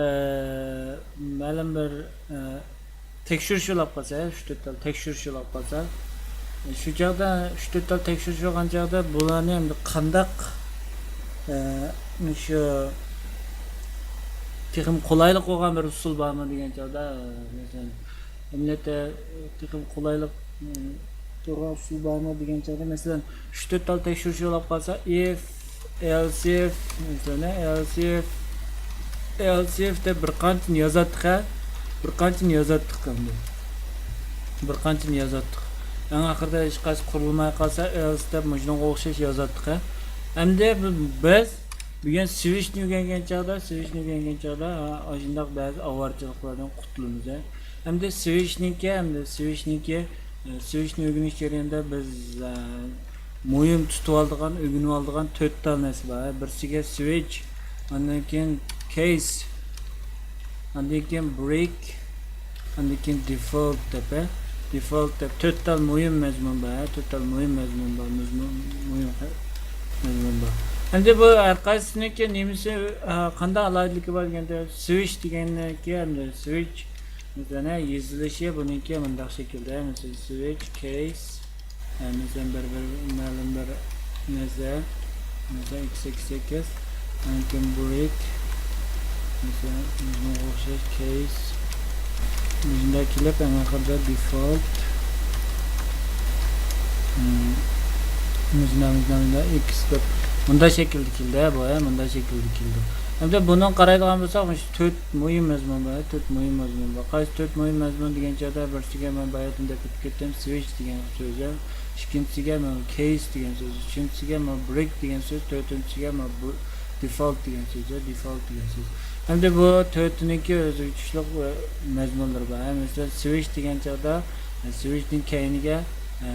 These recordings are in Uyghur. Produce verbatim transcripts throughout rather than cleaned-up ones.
ئە، مەلۇم بىر، ئە، تەكشۈرۈش يوللاپ قالسا، ئۈچ تۆت تال تەكشۈرۈش يوللاپ قالسا، شۇ چاغدا ئۈچ تۆت تال تەكشۈرۈش يوللىغان چاغدا بۇلارنى ئەمدى قانداق، ئە، شۇ تېخىمۇ قولايلىق بولغان بىر ئۇسۇل بارمۇ دېگەن چاغدا، مەسىلەن، ئەمەلىيەتتە تېخىمۇ قولايلىق، ئە، بولغان ئۇسۇل بارمۇ دېگەن چاغدا، مەسىلەن، ئۈچ تۆت تال تەكشۈرۈش يوللاپ قالسا، if، else if، مەسىلەن، else if، else if دەپ بىر قانچىنى يازاتتۇق ھە. بىر قانچىنى يازاتتۇق ئەمدى. بىر قانچىنى يازاتتۇق. ئەڭ ئاخىرىدا ھېچقايسى قۇرۇلماي قالسا، else دەپ مۇشۇنىڭغا ئوخشاش يازاتتۇق ھە. ئەمدى بىز بۈگۈن سۋىچنى ئۆگەنگەن چاغدا، سۋىچنى ئۆگەنگەن چاغدا، ھە، ئاشۇنداق بەزى ئاۋارىچىلىقلاردىن قۇتۇلىمىز ھە. ئەمدى سۋىچنىڭكى، ئەمدى سۋىچنىڭكى، ئە، سۋىچنى ئۆگىنىش جەريانىدا بىز، ئە، مۇھىم تۇتۇۋالىدىغان، ئۆگىنىۋالىدىغان تۆت تال نەرسە بار. بىرسىگە سۋىچ، ئاندىن كېيىن كېيس، ئاندىن كېيىن برېك، ئاندىن كېيىن دېفولت دەپ، ئە، دېفولت دەپ تۆت تال مۇھىم مەزمۇن بار، تۆت تال مۇھىم مەزمۇن بار، مەزمۇن، مۇھىم مەزمۇن بار. ئەمدى بۇ ھەر قايسىسىنىڭكى نېمىسى، ئە، قانداق ئالاھىدىلىكى بار دېگەندە، سۋىچ دېگەننىڭكى، ئەمدى سۋىچ مەسىلەن، يېزىلىشى بۇنىڭكى مۇنداق شەكىلدە، مەسىلەن، سۋىچ، كېيس، مەسىلەن، بىر، بىر، مەلۇم بىر نەرسە، مەسىلەن، ئىكس ئىكس ئىكس، ئاندىن كېيىن برېك، مەسىلەن، بۇنىڭغا ئوخشاش كېيس، مۇشۇنداق كېلىپ، ئەڭ ئاخىرىدا دېفولت، مم، مۇشۇنداق، مۇشۇنداق، مۇشۇنداق ئىكس دەپ، مۇنداق شەكىلدە كېلىدۇ، بۇ، ھە، مۇنداق شەكىلدە كېلىدۇ. ئەمدى بۇنىڭ قارايدىغان بولساق، مۇشۇ تۆت مۇھىم مەزمۇن بار، تۆت مۇھىم مەزمۇن بار. قايسى تۆت مۇھىم مەزمۇن دېگەن چاغدا، بىرسىگە مەن باياتىن دەپ ئۆتۈپ كەتتىم، سۋىچ دېگەن سۆز، ھە. ئىككىنچىسىگە مەن كېيس دېگەن سۆز، ئۈچىنچىسىگە مەن برېك دېگەن سۆز، تۆتىنچىسىگە مەن بۇ دېفولت دېگەن سۆز، ھە، دېفولت دېگەن سۆز. ئەمدى بۇ تۆتىنىڭكى ئۆزىگە تۇشلۇق، ئە، مەزمۇنلىرى بار، ھە. مەسىلەن، سۋىچ دېگەن چاغدا، ئە، سۋىچنىڭ كەينىگە، ئە،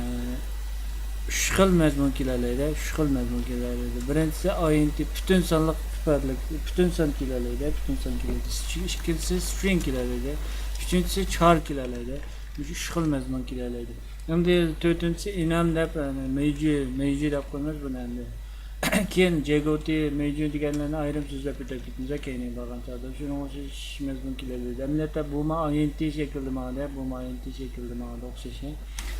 ئۈچ خىل مەزمۇن كېلەلەيدۇ، ئۈچ خىل مەزمۇن كېلەلەيدۇ. بىرىنچىسى ئاينتى، پۈتۈن سانلىق ئىپادىلىك، پۈتۈن سان كېلەلەيدۇ، پۈتۈن سان كېلەلەيدۇ. ئىككىنچىسى سترىڭ كېلەلەيدۇ. ئۈچىنچىسى چار كېلەلەيدۇ. مۇشۇ ئۈچ خىل مەزمۇن كېلەلەيدۇ. ئەمدى تۆتىنچىسى ئېنام دەپ، يەنى مەيجۈ، مەيجۈ دەپ قويىمىز بۇنى ئەمدى. كېيىن جېگوتى، مەيجۈ دېگەنلەرنى ئايرىم سۆزلەپ ئۆتۈپ كېتىمىز، كەينىگە بارغان چاغدا. شۇنىڭغا ئوخشاش مەزمۇن كېلەلەيدۇ. ئەمەلىيەتتە بۇمۇ ئاينتى شەكلىدە ماڭىدۇ، بۇمۇ ئاينتى شەكلىدە ماڭىدۇ، ئوخشاش.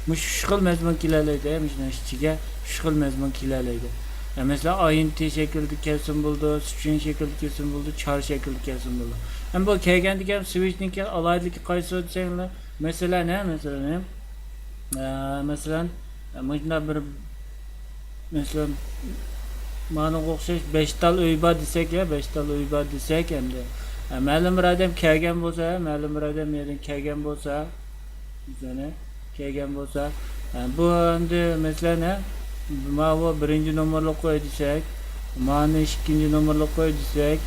مۇشۇ ئۈچ خىل مەزمۇن كېلەلەيدۇ، مۇشۇنىڭ ئىچىگە ئۈچ خىل مەزمۇن كېلەلەيدۇ. ئە، مەسىلەن، ئاينتى شەكلىدە كەلسىمۇ بولىدۇ، سترىڭ شەكلىدە كەلسىمۇ بولىدۇ، چار شەكلىدە كەلسىمۇ بولىدۇ. ئەمما بۇ كەلگەندىكىن سۋىچنىڭكى ئالاھىدىلىكى قايسى دېسەڭلار، مەسىلەن، ھە، مەسىلەن، ھە، ئە، مەسىلەن، ئە، مۇشۇنداق بىر، مەسىلەن، مانىڭغا ئوخشاش بەش تال ئۆي بار دېسەك، ھە، بەش تال ئۆي بار دېسەك، ئەمدى، ئە، مەلۇم بىر ئادەم كەلگەن بولسا، ھە، مەلۇم بىر ئادەم يەنە كەلگەن بولسا، مەسىلەن، كەلگەن بولسا، ئە، بۇ ئەمدى، مەسىلەن، ھە، ماۋۇ بىرىنچى نومۇرلۇق ئۆي دېسەك، مانى ئىككىنچى نومۇرلۇق ئۆي دېسەك،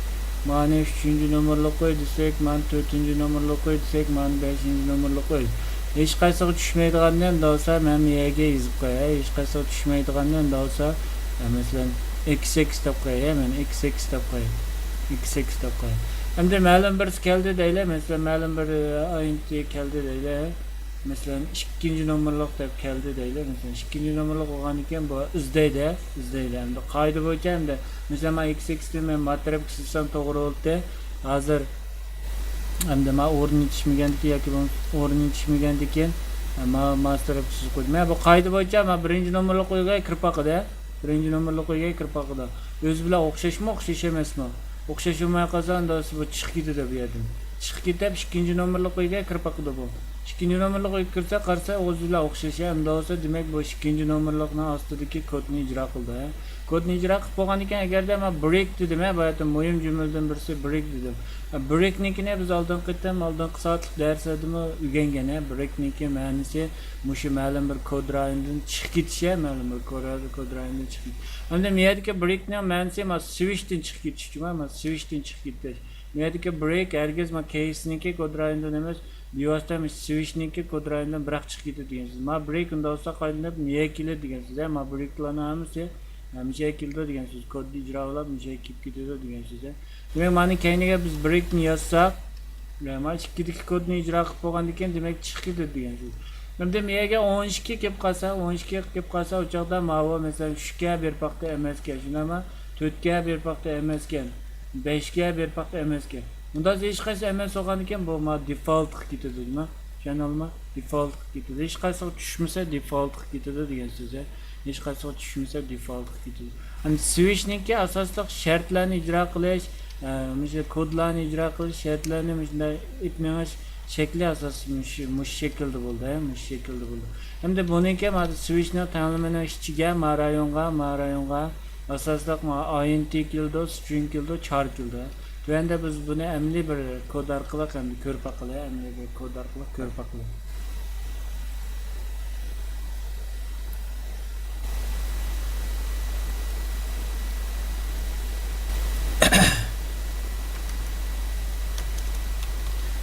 مانى ئۈچىنچى نومۇرلۇق ئۆي دېسەك، مانى تۆتىنچى نومۇرلۇق ئۆي دېسەك، مانى بەشىنچى نومۇرلۇق ئۆي. ھېچقايسىغا چۈشمەيدىغاننى ئەمدى بولسا مەن يەرگە يېزىپ قوياي. ھېچقايسىغا چۈشمەيدىغاننى ئەمدى بولسا، ئە، مەسىلەن، ئىكس ئىكس دەپ قوياي، مەن ئىكس ئىكس دەپ قوياي. ئىكس ئىكس دەپ قوياي. ئەمدى مەلۇم بىرسى كەلدى دەيلى، مەسىلەن، مەلۇم بىر، ئە، ئاينتى كەلدى دەيلى. مەسىلەن، ئىككىنچى نومۇرلۇق دەپ كەلدى دەيلى. مەسىلەن، ئىككىنچى نومۇرلۇق بولغاندىكىن بۇ ئىزدەيدۇ، ئىزدەيدۇ. ئەمدى قائىدە بويىچە ئەمدى، مەسىلەن، مانا ئىكس ئىكس دىن مەن ماترىپكا سىزسام توغرا بولدى. ھازىر، ئەمدى مانا ئورنى يېتىشمىگەندىكىن ياكى بولمىسا ئورنى يېتىشمىگەندىكىن، مانا ماترىپكا سىزىپ قويدۇم. مانا بۇ قائىدە بويىچە مانا بىرىنچى نومۇرلۇق ئۆيگە كىرىپ باقىدۇ. بىرىنچى نومۇرلۇق ئۆيگە كىرىپ باقىدۇ. ئۆزى بىلەن ئوخشاشمۇ، ئوخشاش ئەمەسمۇ؟ ئوخشاش بولماي قالسا، ئەمدى بۇ چىقىپ كېتىدۇ بۇ يەردىن. چىقىپ كېتىپ، ئىككىنچى نومۇرلۇق ئۆيگە كىرىپ باقىدۇ بۇ. ئىككىنچى نومۇرلۇق ئۆيگە كىرسە، قارىسا، ئۆزى بىلەن ئوخشاش. ئەمدى بولسا، دېمەك، بۇ ئىككىنچى نومۇرلۇقنىڭ ئاستىدىكى كودنى ئىجرا قىلدى، ھە. كودنى ئىجرا قىلىپ بولغاندىن كېيىن، ئەگەردە مەن برېك دېدىم، ھە، باياتىن مۇھىم جۈملىدىن بىرسى برېك دېدىم. ھە، برېكنىڭكىنى بىز ئالدىنقى قېتىم، ئالدىنقى سائەتلىك دەرسلەردىمۇ ئۆگەنگەن، ھە. برېكنىڭكى مەنىسى مۇشۇ مەلۇم بىر كود رايونىدىن چىقىپ كېتىش، ھە، مەلۇم بىر كود، كود رايونىدىن چىقىپ كېتىش. ئەمدى مۇ يەردىكى برېكنىڭ مەنىسى مانا سۋىچتىن چىقىپ كېتىش، جۇما، مانا سۋىچتىن چىقىپ كېتىش. مۇ يەردىكى برېك ھەرگىز مانا كېيسنىڭكى كود رايونىدىن ئەمەس، بىۋاسىتە مۇشۇ سۋىچنىڭكى كود رايونىدىن بىراق چىقىپ كېتىدۇ دېگەن سۆز. مانا برېك ئۇنداق بولسا قايتىپ مۇ يەرگە كېلىدۇ دېگەن سۆز، ھە. مانا برېكلارنىڭ ھەممىسى، ھە، مۇشۇ يەرگە كېلىدۇ دېگەن سۆز. كودنى ئىجرا قىلىپ مۇشۇ يەرگە كېلىپ كېتىدۇ دېگەن سۆز، ھە. دېمەك، مانىڭ كەينىگە بىز برېكنى يازساق، مانا ئىككىدىكى كودنى ئىجرا قىلىپ بولغاندىن كېيىن، دېمەك، چىقىپ كېتىدۇ دېگەن سۆز. ئەمدى مۇ يەرگە ئون ئىككى كېلىپ قالسا، ئون ئىككى كېلىپ قالسا، ئۇ چاغدا ماۋۇ، مەسىلەن، ئۈچكە بېرىپ باقتى ئەمەسكەن، شۇنداقمۇ؟ تۆتكە بېرىپ باقتى ئەمەسكەن، بەشكە بېرىپ باقتى ئەمەسكەن. ئۇنداق ھېچقايسى ئەمەس بولغاندىكىن، بۇ ما دېفالتقا كېتىدۇ، نېمە؟ چۈشەندىڭلارمۇ؟ دېفالتقا كېتىدۇ. ھېچقايسىغا چۈشمىسە، دېفالتقا كېتىدۇ دېگەن سۆز. ھېچقايسىغا چۈشمىسە، دېفالتقا كېتىدۇ. ئەمدى سۋىچنىڭكى ئاساسلىق شەرتلەرنى ئىجرا قىلىش، ئە، مۇشۇ كودلارنى ئىجرا قىلىش، شەرتلەرنى مۇشۇنداق ئېلىپ مېڭىش شەكلى ئاساسىي مۇشۇ، مۇشۇ شەكىلدە بولىدۇ، ھە، مۇشۇ شەكىلدە بولىدۇ. ئەمدى بۇنىڭكى ما سۋىچنىڭ تەڭلىمىنىڭ ئىچىگە، ما رايونغا، ما رايونغا ئاساسلىق ما ئايېنتى كېلىدۇ، سترىڭ كېلىدۇ، چار كېلىدۇ. تۆۋەندە بىز بۇنى ئەمەلىي بىر كود ئارقىلىق ئەمدى كۆرۈپ باقىلى، ئەمەلىي بىر كود ئارقىلىق كۆرۈپ باقىلى.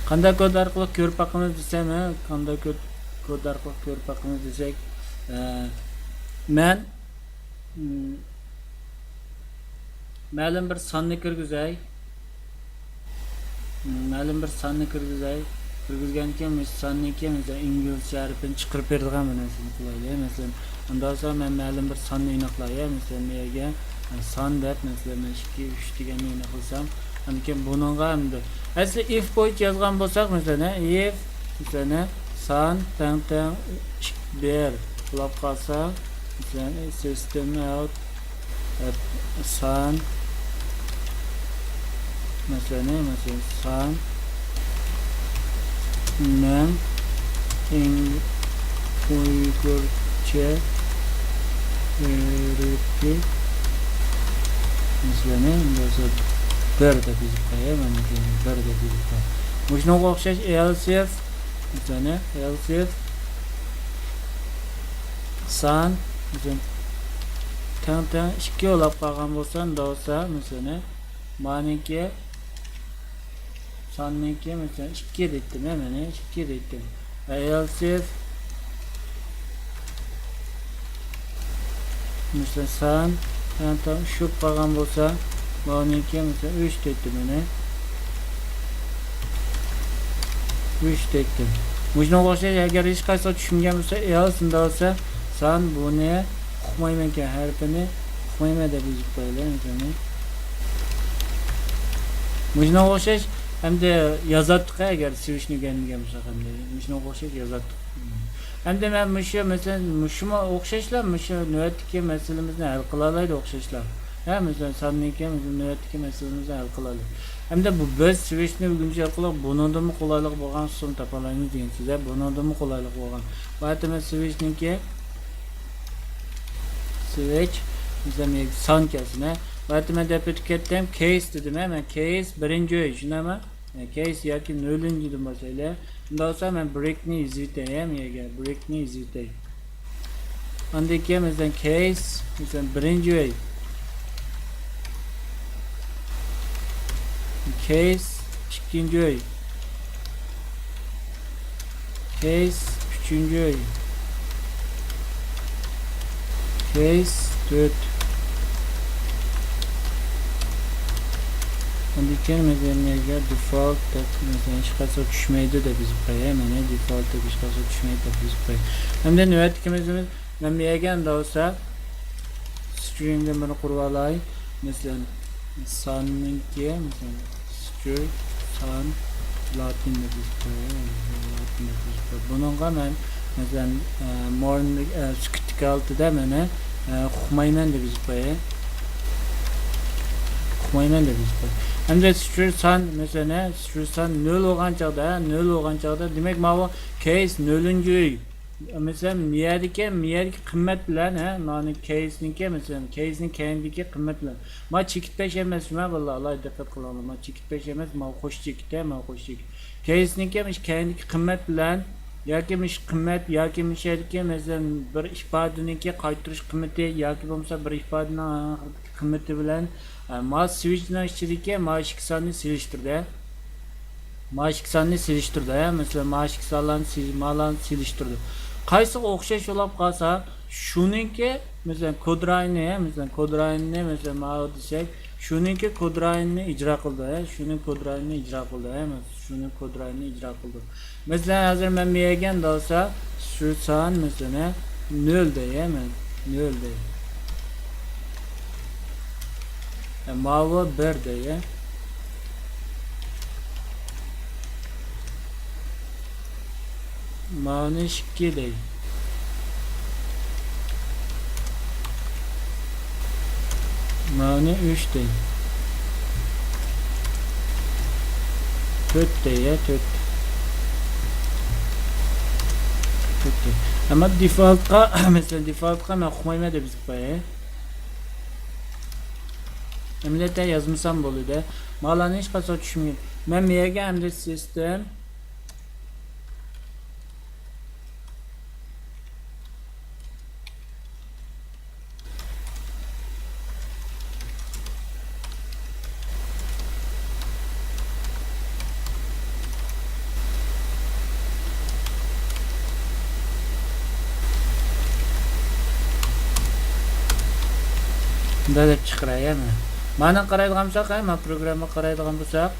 قانداق كود ئارقىلىق كۆرۈپ باقىمىز دېسەم، ھە، قانداق كود، كود ئارقىلىق كۆرۈپ باقىمىز دېسەك، ئە، مەن، م، مەلۇم بىر ساننى كىرگۈزەي. م، مەلۇم بىر ساننى كىرگۈزەي. كىرگۈزگەندىن كېيىن، مۇشۇ ساننىڭكى، مەسىلەن، ئىنگلىزچە ھەرپىنى چىقىرىپ بېرىدىغان بىر نەرسىنى قىلايلى. مەسىلەن، ئۇنداق بولسا، مەن مەلۇم بىر ساننى ئېنىقلاي، ھە. مەسىلەن، مەن يەرگە، ئە، سان دەپ، مەسىلەن، مەن ئىككى، ئۈچ دېگەننى ئېنىقلىسام، ئاندىن كېيىن بۇنىڭغا ئەمدى، ئەسلى ئىف بويىچە يازغان بولساق، مەسىلەن، ھە، ئىف، مەسىلەن، ھە، سان تەڭ تەڭ بىر بولۇپ قالسا، مەسىلەن، سىستېم ئاۋت، ئەپ، سان، مەسىلەن، مەسىلەن، سان مەن ئىڭ-، ئۇيغۇرچە ھەرپى، مەسىلەن، بىر دەپ يېزىپ قوياي، مەن بىر دەپ يېزىپ قوياي. مۇشۇنىڭغا ئوخشاش ئېلسىف، مەسىلەن، ئېلسىف سان، مەسىلەن، تەڭ تەڭ ئىككى بولۇپ قالغان بولسا، ئۇنداق بولسا، مەسىلەن، مانىڭكى ساننىڭكى، مەسىلەن، ئىككى دەيتتىم، ھە، مانا ئىككى دەيتتىم. ئېلسىف، مەسىلەن، سان، سان تەڭ ئۈچ بولۇپ قالغان بولسا، مانىڭكى، مەسىلەن، ئۈچ دەيتتىم، مانا. ئۈچ دەيتتىم. مۇشۇنىڭغا ئوخشاش، ئەگەر ھېچقايسىغا چۈشمىگەن بولسا، ئېلس ئۇنداق بولسا، سان بۇنى ئۇقمايمەنكەن، ھەرپىنى ئۇقمايمەن دەپ يېزىپ قويايلى، مەسىلەن. مۇشۇنىڭغا ئوخشاش ئەمدى يازاتتۇق، ئەگەر سۋىچنى ئۆگەنمىگەن بولساق، ئەمدى مۇشۇنىڭغا ئوخشاش يازاتتۇق. ئەمدى مەن مۇشۇ، مەسىلەن، مۇشۇمۇ ئوخشاشلا، مۇشۇ نۆۋەتتىكى مەسىلىمىزنى ھەل قىلالايدۇ، ئوخشاشلا. ھە، مەسىلەن، ساننىڭكى، مەسىلەن، نۆۋەتتىكى مەسىلىمىزنى ھەل قىلالايدۇ. ئەمدى بۇ بىز سۋىچنى ئۆگىنىش ئارقىلىق بۇنىڭدىنمۇ قولايلىق بولغان ئۇسۇلنى تاپالايمىز دېگەن سۆز، ھە، بۇنىڭدىنمۇ قولايلىق بولغان. بۇ يەردە مەن سۋىچنىڭكى، سۋىچ، مەسىلەن، سان كەلسۇن، ھە. بۇ يەردە مەن دەپ ئۆتۈپ كەتتىم، كەيس دېدىم، ھە، مەن كەيس بىرىنچى ئۆي، شۇنداقمۇ؟ كەيس ياكى نۆلىنچىدىن باشلايلى. ئۇنداق بولسا مەن برېكنى يېزىۋېتەي، ھە، مەن يەرگە برېكنى يېزىۋېتەي. ئاندىن كېيىن مەسىلەن كەيس، مەسىلەن بىرىنچى ئۆي. كەيس ئىككىنچى ئۆي. كەيس ئۈچىنچى ئۆي. كەيس تۆت. ئاندىن كېيىن مەسىلەن نېگە دېفالت دەپ، مەسىلەن، ھېچقايسىغا چۈشمەيدۇ دەپ يېزىپ قوياي. مانا دېفالت دەپ ھېچقايسىغا چۈشمەيدۇ دەپ يېزىپ قوياي. ئەمدى نۆۋەتتىكى مەسىلىمىز، مەن بۇ يەرگە ئەمدى بولسا سترىڭدىن بىرنى قۇرۇۋالاي. مەسىلەن، ساننىڭكى، مەسىلەن، سترىڭ سان لاتىن دەپ يېزىپ قوياي. لاتىن دەپ يېزىپ قوياي. بۇنىڭغا مەن، مەسىلەن، ئە، مورن، ئە، سۈكۈتتىكى ھالىتىدە مانا، ئە، ئۇقمايمەن دەپ يېزىپ قوياي. ئۇقمايمەن دەپ يېزىپ قوياي. ئەمدى سترىڭ سان، مەسىلەن، سترىڭ سان نۆل بولغان چاغدا، نۆل بولغان چاغدا، دېمەك، ماۋۇ كەيس نۆلىنچى ئۆي. مەسىلەن، مۇ يەردىكى، مۇ يەردىكى قىممەت بىلەن، ھە، مانا كەيسنىڭكى، مەسىلەن، كەيسنىڭ كەينىدىكى قىممەت بىلەن. ما چېكىت پەش ئەمەس، شۇما بالىلار، ئالاھىدە دىققەت قىلىڭلار. ما چېكىت پەش ئەمەس، ما قوش چېكىت، ھە، ما قوش چېكىت. كەيسنىڭكى مۇشۇ كەينىدىكى قىممەت بىلەن، ياكى مۇشۇ قىممەت، ياكى مۇشۇ يەردىكى، مەسىلەن، بىر ئىپادىنىڭكى قايتۇرۇش قىممىتى، ياكى بولمىسا بىر ئىپادىنىڭ قىممىتى بىلەن، ئە، ما سۋىچنىڭ ئىچىدىكى ما ئىككى ساننى سېلىشتۇردى. ما ئىككى ساننى سېلىشتۇردى، ھە، مەسىلەن، ما ئىككى سانلارنى سېلىش-، مالارنى سېلىشتۇردى. قايسىغا ئوخشاش بولاپ قالسا، شۇنىڭكى، مەسىلەن، كودراينى، مەسىلەن، كودراينى، مەسىلەن، ماۋۇ دېسەك، شۇنىڭكى كودراينى ئىجرا قىلدى، ھە، شۇنىڭ كودراينى ئىجرا قىلدى، ھە، مەسىلەن، شۇنىڭ كودراينى ئىجرا قىلدى. مەسىلەن، ھازىر مەن بۇ يەرگە ئەمدى بولسا، شۇ سان، مەسىلەن، ھە، نۆل دەي، ھە، مەن نۆل دەي. ھە، ماۋۇ بىر دەي، ھە. ماۋۇنى ئىككى دەي. ماۋۇنى ئۈچ دەي. تۆت دەي، يا، تۆت. تۆت دەي. ئەمما دېفالتقا، مەسىلەن، دېفالتقا مەن ئۇقمايمەن دەپ يېزىپ قوياي. ئەمەلىيەتتە يازمىسام بولىدۇ. ماۋۇلارنى ھېچقاچان چۈشمىگىن. مەن مېيەگە ئەمدى سىستېم مۇنداق دەپ چىقىراي، ھە، مانا. مانا قارايدىغان بولساق، ھە، مانا پروگراممىغا قارايدىغان بولساق،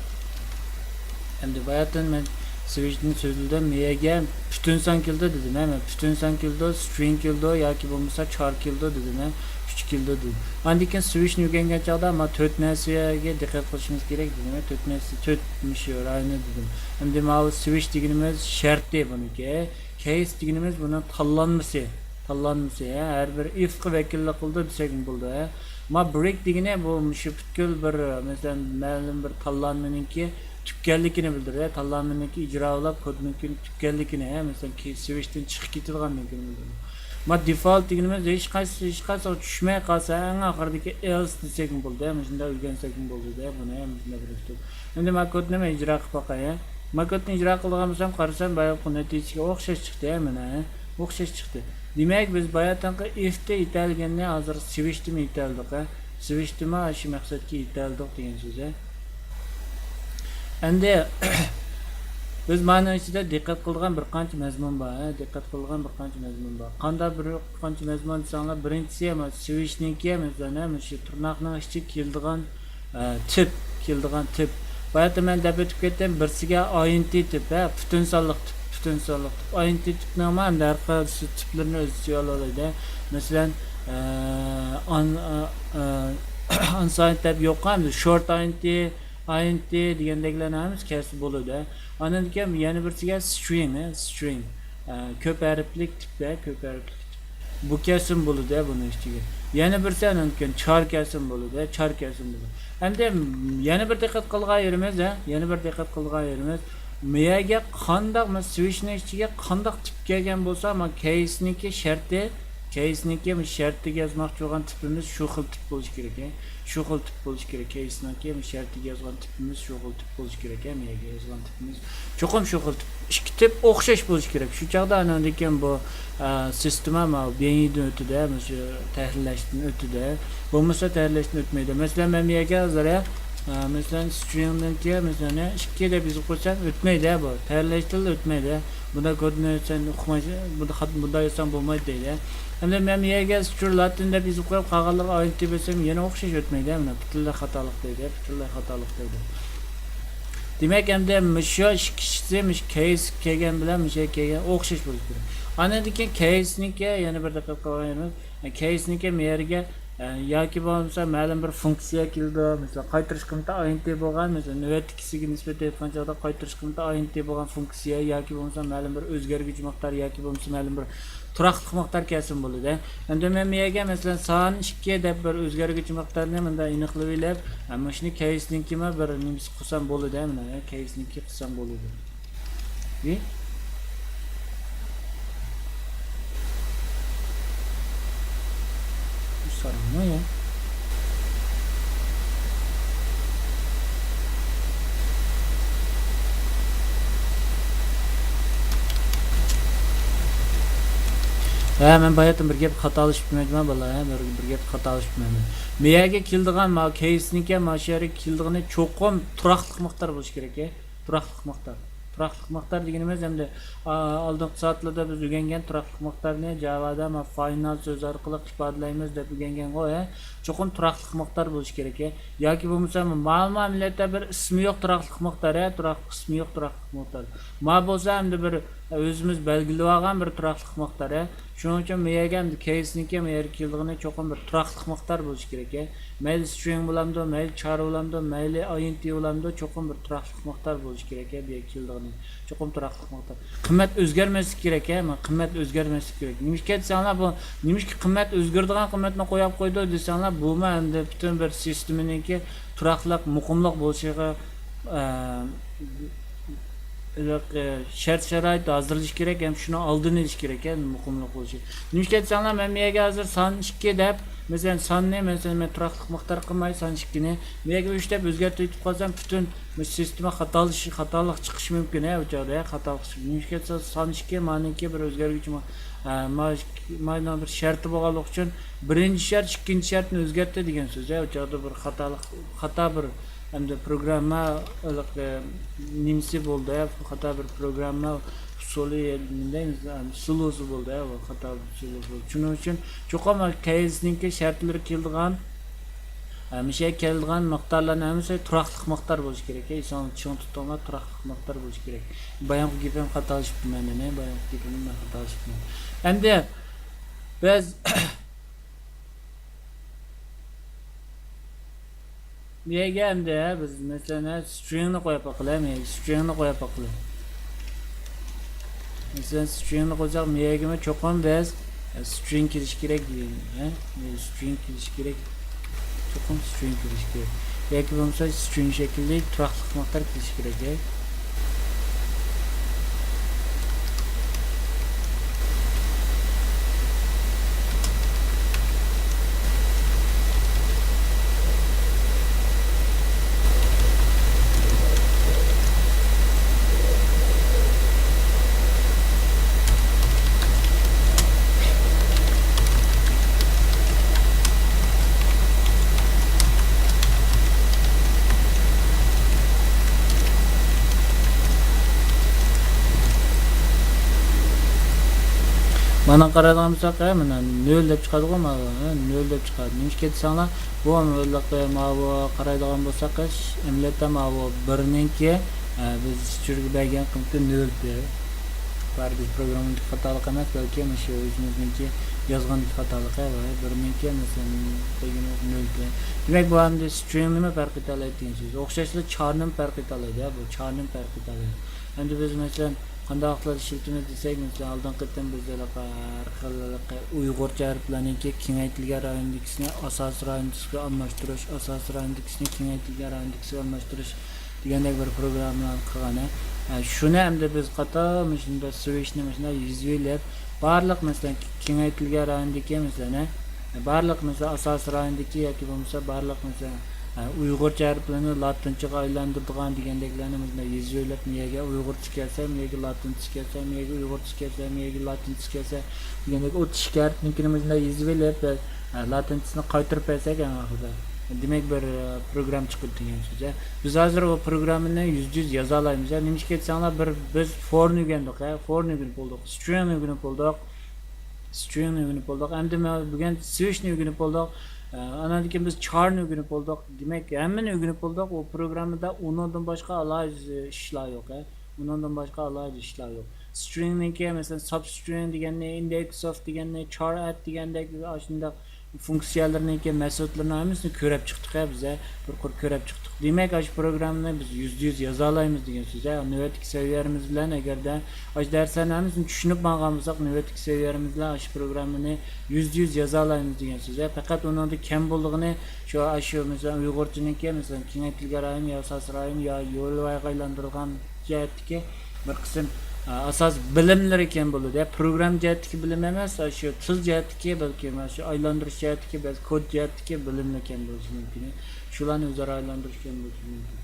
ئەمدى باياتىن مەن سۋىچنى سۆزلىدىم. مېيەگە پۈتۈن سان كېلىدۇ دېدىم، ھە، مەن پۈتۈن سان كېلىدۇ، سترىڭ كېلىدۇ ياكى بولمىسا چار كېلىدۇ دېدىم، ھە، ئۈچ كېلىدۇ دېدىم. ئاندىن كېيىن سۋىچنى ئۆگەنگەن چاغدا مانا تۆت نەرسىگە دىققەت قىلىشىمىز كېرەك دېدىم، ھە، تۆت نەرسە، تۆت مۇشۇ رايونى دېدىم. ئەمدى ماۋۇ سۋىچ دېگىنىمىز شەرتى بۇنىڭكى. كەيس دېگىنىمىز بۇنىڭ تاللانمىسى. تاللانمىسى، ھە، ھەر بىر ئىفقا ۋەكىللىك قىلىدۇ دېسەكمۇ بولىدۇ، ھە. ما برېك دېگىنى بۇ مۇشۇ پۈتكۈل بىر، مەسىلەن، مەلۇم بىر تاللانمىنىڭكى تۈگىگەنلىكىنى بىلدۈرىدۇ، ھە. تاللانمىنىڭكى ئىجرا بولۇپ، كودنىڭكى تۈگىگەنلىكىنى، ھە، مەسىلەن، كېيىن سۋىچتىن چىقىپ كېتىدىغانلىكىنى بىلدۈرىدۇ. ما دېفالت دېگىنىمىز ھېچقايسى، ھېچقايسىغا چۈشمەي قالسا، ئەڭ ئاخىرىدىكى ئېلس دېسەكمۇ بولىدۇ، ھە. مۇشۇنداق ئۆگەنسەكمۇ بولىدۇ، ھە، بۇنى، ھە، مۇشۇنداق بىر ئۇسۇل. ئەمدى ما كودنى مەن ئىجرا قىلىپ باقاي، ھە. ما كودنى ئىجرا قىلىدىغان بولسام، قارىسام، بايىقى نەتىجىگە ئوخشاش چىقتى، ھە، مانا، ھە. ئوخشاش چىقتى. دېمەك، بىز باياتىنقى ئىفتا يېتەلىگەننى ھازىر سۋىچتىمۇ يېتەلدۇق، ھە. سۋىچتىمۇ شۇ مەقسەتكە يېتەلدۇق دېگەن سۆز، ھە. ئەمدى بىز مانىڭ ئىچىدە دىققەت قىلىدىغان بىر قانچە مەزمۇن بار، ھە. دىققەت قىلىدىغان بىر قانچە مەزمۇن بار. قانداق بىر قانچە مەزمۇن دېسەڭلار، بىرىنچىسى، مانا، سۋىچنىڭكى، مەسىلەن، ھە، مۇشۇ تىرناقنىڭ ئىچىگە كېلىدىغان ئە، تىپ، كېلىدىغان تىپ. باياتىن مەن دەپ ئۆتۈپ كەتتىم، بىرسىگە ئاينتى تىپ، ھە، پۈتۈن سانلىق تىپ، پۈتۈن سانلىق تىپ. ئاينتى تىپنىڭمۇ ئەمدى ھەر قايسى تىپلىرىنى ئۆز ئىچىگە ئالالايدۇ. مەسىلەن، ئە، ئان-، ئە، ئە، ئانساينت دەپ يوققۇ، ئەمدى شورت ئاينتى، ئاينتى دېگەندەكلەرنىڭ ھەممىسى كەلسە بولىدۇ. ئاندىن كېيىن يەنە بىرسىگە سترىڭ، ھە، سترىڭ. ئە، كۆپ ھەرپلىك تىپ، ھە، كۆپ ھەرپلىك تىپ. بۇ كەلسىمۇ بولىدۇ، ھە، بۇنىڭ ئىچىگە. يەنە بىرسى ئاندىن كېيىن چار كەلسىمۇ بولىدۇ، ھە، چار كەلسىمۇ بولىدۇ. ئەمدى يەنە بىر دىققەت قىلغان يېرىمىز، ھە، يەنە بىر دىققەت قىلغان يېرىمىز، مېيەگە قانداق، مانا، سۋىچنىڭ ئىچىگە قانداق تىپ كەلگەن بولسا، مانا، كەيسنىڭكى شەرتى، كەيسنىڭكى شەرتىگە يازماقچى بولغان تىپىمىز شۇ خىل تىپ بولۇشى كېرەك، ھە. شۇ خىل تىپ بولۇشى كېرەك. كەيسنىڭكى شەرتىگە يازغان تىپىمىز شۇ خىل تىپ بولۇشى كېرەك، ھە، مېيەگە يازغان تىپىمىز. چوقۇم شۇ خىل تىپ. ئىككى تىپ ئوخشاش بولۇشى كېرەك. شۇ چاغدا ئاندىن كېيىن بۇ، ئە، سىستېما ماۋۇ بېيىندىن ئۆتىدۇ، مۇشۇ تەھرىرلەشتىن ئۆتىدۇ. بولمىسا تەھرىرلەشتىن ئۆتمەيدۇ. مەسىلەن، مەن بۇ يەرگە ھازىر، ئە، مەسىلەن، سترىڭدىن كېيىن، مەسىلەن، ئىككى دەپ يېزىپ قويسام، ئۆتمەيدۇ بۇ. تەھرىرلەشتىن ئۆتمەيدۇ. بۇنداق كودنى سەن ئۇقمايسەن، بۇنداق خات-، بۇنداق يازساڭ بولمايدۇ دەيدۇ. ئەمدى مەن بۇ يەرگە سترىڭ لاتىن دەپ يېزىپ قويۇپ، قالغانلىرىغا ئاينتى بەرسەم، يەنە ئوخشاش ئۆتمەيدۇ. مانا پۈتۈنلەي خاتالىق دەيدۇ، پۈتۈنلەي خاتالىق دەيدۇ. دېمەك، ئەمدى مۇشۇ ئىككىسى، مۇشۇ كەيس كەلگەن بىلەن مۇشۇ كەلگەن ئوخشاش بولۇشى كېرەك. ئاندىن كېيىن كەيسنىڭكى يەنە بىر دىققەت قىلغان يېرىمىز، كەيسنىڭكى بۇ يەرگە، ئە، ياكى بولمىسا مەلۇم بىر فۇنكسىيە كېلىدۇ. مەسىلەن، قايتۇرۇش قىممىتى ئاينتى بولغان، مەسىلەن، نۆۋەتتىكىسىگە نىسبەتەن ئېيتقان چاغدا قايتۇرۇش قىممىتى ئاينتى بولغان فۇنكسىيە ياكى بولمىسا مەلۇم بىر ئۆزگەرگۈچى مىقدار ياكى بولمىسا مەلۇم بىر تۇراقلىق مىقدار كەلسىمۇ بولىدۇ. ئەمدى مەن بۇ يەرگە، مەسىلەن، سان ئىككى دەپ بىر ئۆزگەرگۈچى مىقدارنى مۇنداق ئېنىقلىۋېلىپ، ھە، مۇشۇنى كەيسنىڭكىمۇ بىر نېمىسى قىلسام بولىدۇ، مانا، كەيسنىڭكى قىلسام بولىدۇ. ۋى؟ بۇ سارىڭمۇ يا؟ ھە، مەن باياتىن بىر گەپ خاتالىشىپتىمەن جۇما بالىلار، ھە، بىر، بىر گەپ خاتالىشىپتىمەن مەن. مېيەگە كېلىدىغان، ماۋۇ كەيسنىڭكى، ماۋۇ شۇ يەرگە كېلىدىغىنى چوقۇم تۇراقلىق مىقدار بولۇشى كېرەك، ھە. تۇراقلىق مىقدار. تۇراقلىق مىقدار دېگىنىمىز ئەمدى، ئا، ئالدىنقى سائەتلەردە بىز ئۆگەنگەن تۇراقلىق مىقدارنى جاۋادا مانا فاينال سۆزى ئارقىلىق ئىپادىلەيمىز دەپ ئۆگەنگەنغۇ، ھە. چوقۇم تۇراقلىق مىقدار بولۇشى كېرەك، ھە. ياكى بولمىسا ماۋۇ ئەمەلىيەتتە بىر ئىسمى يوق تۇراقلىق مىقدار، ھە. تۇراق، ئىسمى يوق تۇراقلىق مىقدار. ماۋۇ بولسا ئەمدى بىر ئۆزىمىز بەلگىلىۋالغان بىر تۇراقلىق مىقدار، ھە. شۇنىڭ ئۈچۈن بۇ يەرگە ئەمدى كەيسنىڭكى بۇ يەرگە كېلىدىغىنى چوقۇم بىر تۇراقلىق مىقدار بولۇشى كېرەك. مەيلى سترىڭ بولامدۇ، مەيلى چار بولامدۇ، مەيلى ئاينتى بولامدۇ، چوقۇم بىر تۇراقلىق مىقدار بولۇشى كېرەك. بۇ يەرگە كېلىدىغىنى چوقۇم تۇراقلىق مىقدار. قىممەت ئۆزگەرمەسلىكى كېرەك، ھە، قىممەت ئۆزگەرمەسلىكى كېرەك. نېمىشقا دېسەڭلار، بۇ نېمىشقا قىممەت ئۆزگىرىدىغان قىممەتنى قويۇپ قويدى دېسەڭلار، بۇمۇ ئەمدى پۈتۈن بىر سىستېمىنىڭكى تۇراقلىق، مۇقىملىق بولۇشىغا، ئە، ھېلىقى شەرت-شارائىت ھازىرلىشى كېرەك ھەم شۇنىڭ ئالدىنى ئېلىش كېرەك، ھە، مۇقىملىق بولۇشى. نېمىشقا دېسەڭلار، مەن بۇ يەرگە ھازىر سان ئىككى دەپ، مەسىلەن، ساننى، مەسىلەن، مەن تۇراقلىق مىقدار قىلماي، سان ئىككىنى بۇ يەرگە ئۈچ دەپ ئۆزگەرتىۋېتىپ قالسام، پۈتۈن بۇ سىستېما خاتالىشىش، خاتالىق چىقىشى مۇمكىن، ھە، ئۇ چاغدا، ھە، خاتالىق چىقىشى. نېمىشقا دېسە، سان ئىككى، مانىڭكى بىر ئۆزگەرگۈچى، ما-، ھە، ما-، مانىڭ بىر شەرتى بولغانلىقى ئۈچۈن، بىرىنچى شەرت ئىككىنچى شەرتنى ئۆزگەرتتى دېگەن سۆز، ھە، ئۇ چاغدا بىر خاتالىق، خاتا بىر ئەمدى پروگرامما، ھېلىقى نېمىسى بولدى، خاتا بىر پروگرامما ئۇسۇلى، نېمە دەيمىز، سىلوسى بولدى، خاتا بىر سىلوسى بولدى. شۇنىڭ ئۈچۈن چوقۇم كەيسنىڭكى شەرتلىرى كېلىدىغان، ھەمىشە كېلىدىغان مىقدارلارنىڭ ھەممىسى تۇراقلىق مىقدار بولۇشى كېرەك. ئېسىڭلاردا چىڭ تۇتۇڭلار، تۇراقلىق مىقدار بولۇشى كېرەك. بايامقى گېپىم خاتالىشىپتىمەن، مەن بايامقى گېپىمدە مەن خاتالىشىپتىمەن. ئەمدى بىز بۇ يەرگە ئەمدى بىز، مەسىلەن، سترىڭنى قويۇپ باقىلى، سترىڭنى قويۇپ باقىلى. مەسىلەن، سترىڭنى قويساق، بۇ يەرگىمۇ چوقۇم بىز سترىڭ كېلىشى كېرەك دېگەن، ھە؟ سترىڭ كېلىشى كېرەك. چوقۇم سترىڭ كېلىشى كېرەك. ياكى بولمىسا سترىڭ شەكىللىك تۇراقلىق مىقدار كېلىشى كېرەك، ھە؟ مانا قارايدىغان بولساق، ھە، مانا نۆل دەپ چىقىدىغۇ، مانا، ھە، نۆل دەپ چىقىدۇ. نېمىشقا دېسەڭلار، بۇ ھېلىقى ماۋۇ قارايدىغان بولساق، ئەمەلىيەتتە ماۋۇ بىرنىڭكى، ھە، بىز ئۇچۇرغا بەرگەن قىممىتى نۆل. بارىبىر بىز پروگراممىدىكى خاتالىق ئەمەس، بەلكى مۇشۇ ئۆزىمىزنىڭكى يازغاندىكى خاتالىق، ھە، بىرنىڭكى، مەسىلەن، دېگىنىمىز نۆل. دېمەك، بۇ ئەمدى سترىڭنىمۇ پەرق ئېتەلەيدۇ دېگەن سۆز. ئوخشاشلا چارنىمۇ پەرق ئېتەلەيدۇ، ھە، بۇ چارنىمۇ پەرق ئېتەلەيدۇ. ئەمدى بىز، مەسىلەن، قانداق ۋاقىتلاردا ئىشلىتىمىز دېسەك، مەسىلەن، ئالدىنقى قېتىم بىز ھېلىقى ھەر خىل ھېلىقى ئۇيغۇرچە ھەرپلەرنىڭكى كېڭەيتىلگەن رايوندىكىسىنى ئاساسىي رايوندىكىسىگە ئالماشتۇرۇش، ئاساسىي رايوندىكىسىنى كېڭەيتىلگەن رايوندىكىسىگە ئالماشتۇرۇش دېگەندەك بىر پروگراممىلارنى قىلغان. ھە، شۇنى ئەمدى بىز قاتا مۇشۇنداق سۋىچنى مۇشۇنداق يېزىۋېلىپ، بارلىق، مەسىلەن، كېڭەيتىلگەن رايوندىكى، مەسىلەن، ھە، بارلىق، مەسىلەن، ئاساسىي رايوندىكى ياكى بولمىسا بارلىق، مەسىلەن، ھە، ئۇيغۇرچە ھەرپلىرىنى لاتىنچىغا ئايلاندۇرىدىغان دېگەندەكلەرنى مۇشۇنداق يېزىۋېلىپ، مۇ يەرگە ئۇيغۇرچە كەلسە، مۇ يەرگە لاتىنچە كەلسە، مۇ يەرگە ئۇيغۇرچە كەلسە، مۇ يەرگە لاتىنچە كەلسە دېگەندەك ئوتتۇز ئىككى ھەرپنىڭكىنى مۇشۇنداق يېزىۋېلىپ، ھە، لاتىنچىسىنى قايتۇرۇپ بەرسەك، ئەڭ ئاخىرىدا، دېمەك، بىر، ھە، پروگرامما چىقىدۇ دېگەن سۆز، ھە. بىز ھازىر ئۇ پروگراممىنى يۈزدە يۈز يازالايمىز، ھە. نېمىشقا دېسەڭلار، بىر بىز فورنى ئۆگەندۇق، ھە، فورنى ئۆگىنىپ بولدۇق، سترىڭنى ئۆگىنىپ بولدۇق. سترىڭنى ئۆگىنىپ بولدۇق. ئەمدى مانا بۈگۈن سۋىچنى ئۆگىنىپ بولدۇق. ئە، ئاناندىن كېيىن بىز چارنى ئۆگىنىپ بولدۇق. دېمەك، ھەممىنى ئۆگىنىپ بولدۇق. ئۇ پروگراممىدا ئۇنىڭدىن باشقا ئالاھىدە ئىشلار يوق، ھە. ئۇنىڭدىن باشقا ئالاھىدە ئىشلار يوق. سترىڭنىڭكى، مەسىلەن، سابسترىڭ دېگەننى، ئىندېكس ئوف دېگەننى، چار ئەت دېگەندەك ئاشۇنداق فۇنكسىيەلىرىنىڭكى، مېتودلىرىنىڭ ھەممىسىنى كۆرۈپ چىقتۇق، ھە، بىز، ھە. بىر قۇر كۆرۈپ چىقتۇق. دېمەك، ئاشۇ پروگراممىنى بىز يۈزدە يۈز يازالايمىز دېگەن سۆز، ھە. نۆۋەتتىكى سەۋىيەلىرىمىز بىلەن ئەگەردە ئاشۇ دەرسلەرنىڭ ھەممىسىنى چۈشىنىپ ماڭغان بولساق، نۆۋەتتىكى سەۋىيەلىرىمىز بىلەن ئاشۇ پروگراممىنى يۈزدە يۈز يازالايمىز دېگەن سۆز. ھە، پەقەت ئۇنىڭدا كەم بولىدىغىنى شۇ، ئاشۇ، مەسىلەن، ئۇيغۇرچىنىڭكى، مەسىلەن، كېڭەيتىلگەن رايون يا ئاساسىي رايون يا يولۋايغا ئايلاندۇرۇلغان جەھەتتىكى بىر قىسىم، ئە، ئاساس بىلىملىرى كەم بولىدۇ. يا پروگرام جەھەتتىكى بىلىم ئەمەس، ئاشۇ تىل جەھەتتىكى، بەلكى مانا شۇ ئايلاندۇرۇش جەھەتتىكى بەزى كود جەھەتتىكى بىلىملىرى كەم بولۇشى مۇمكىن. شۇلارنى ئۆزئارا ئايلاندۇرۇش كەم بولۇشى مۇمكىن.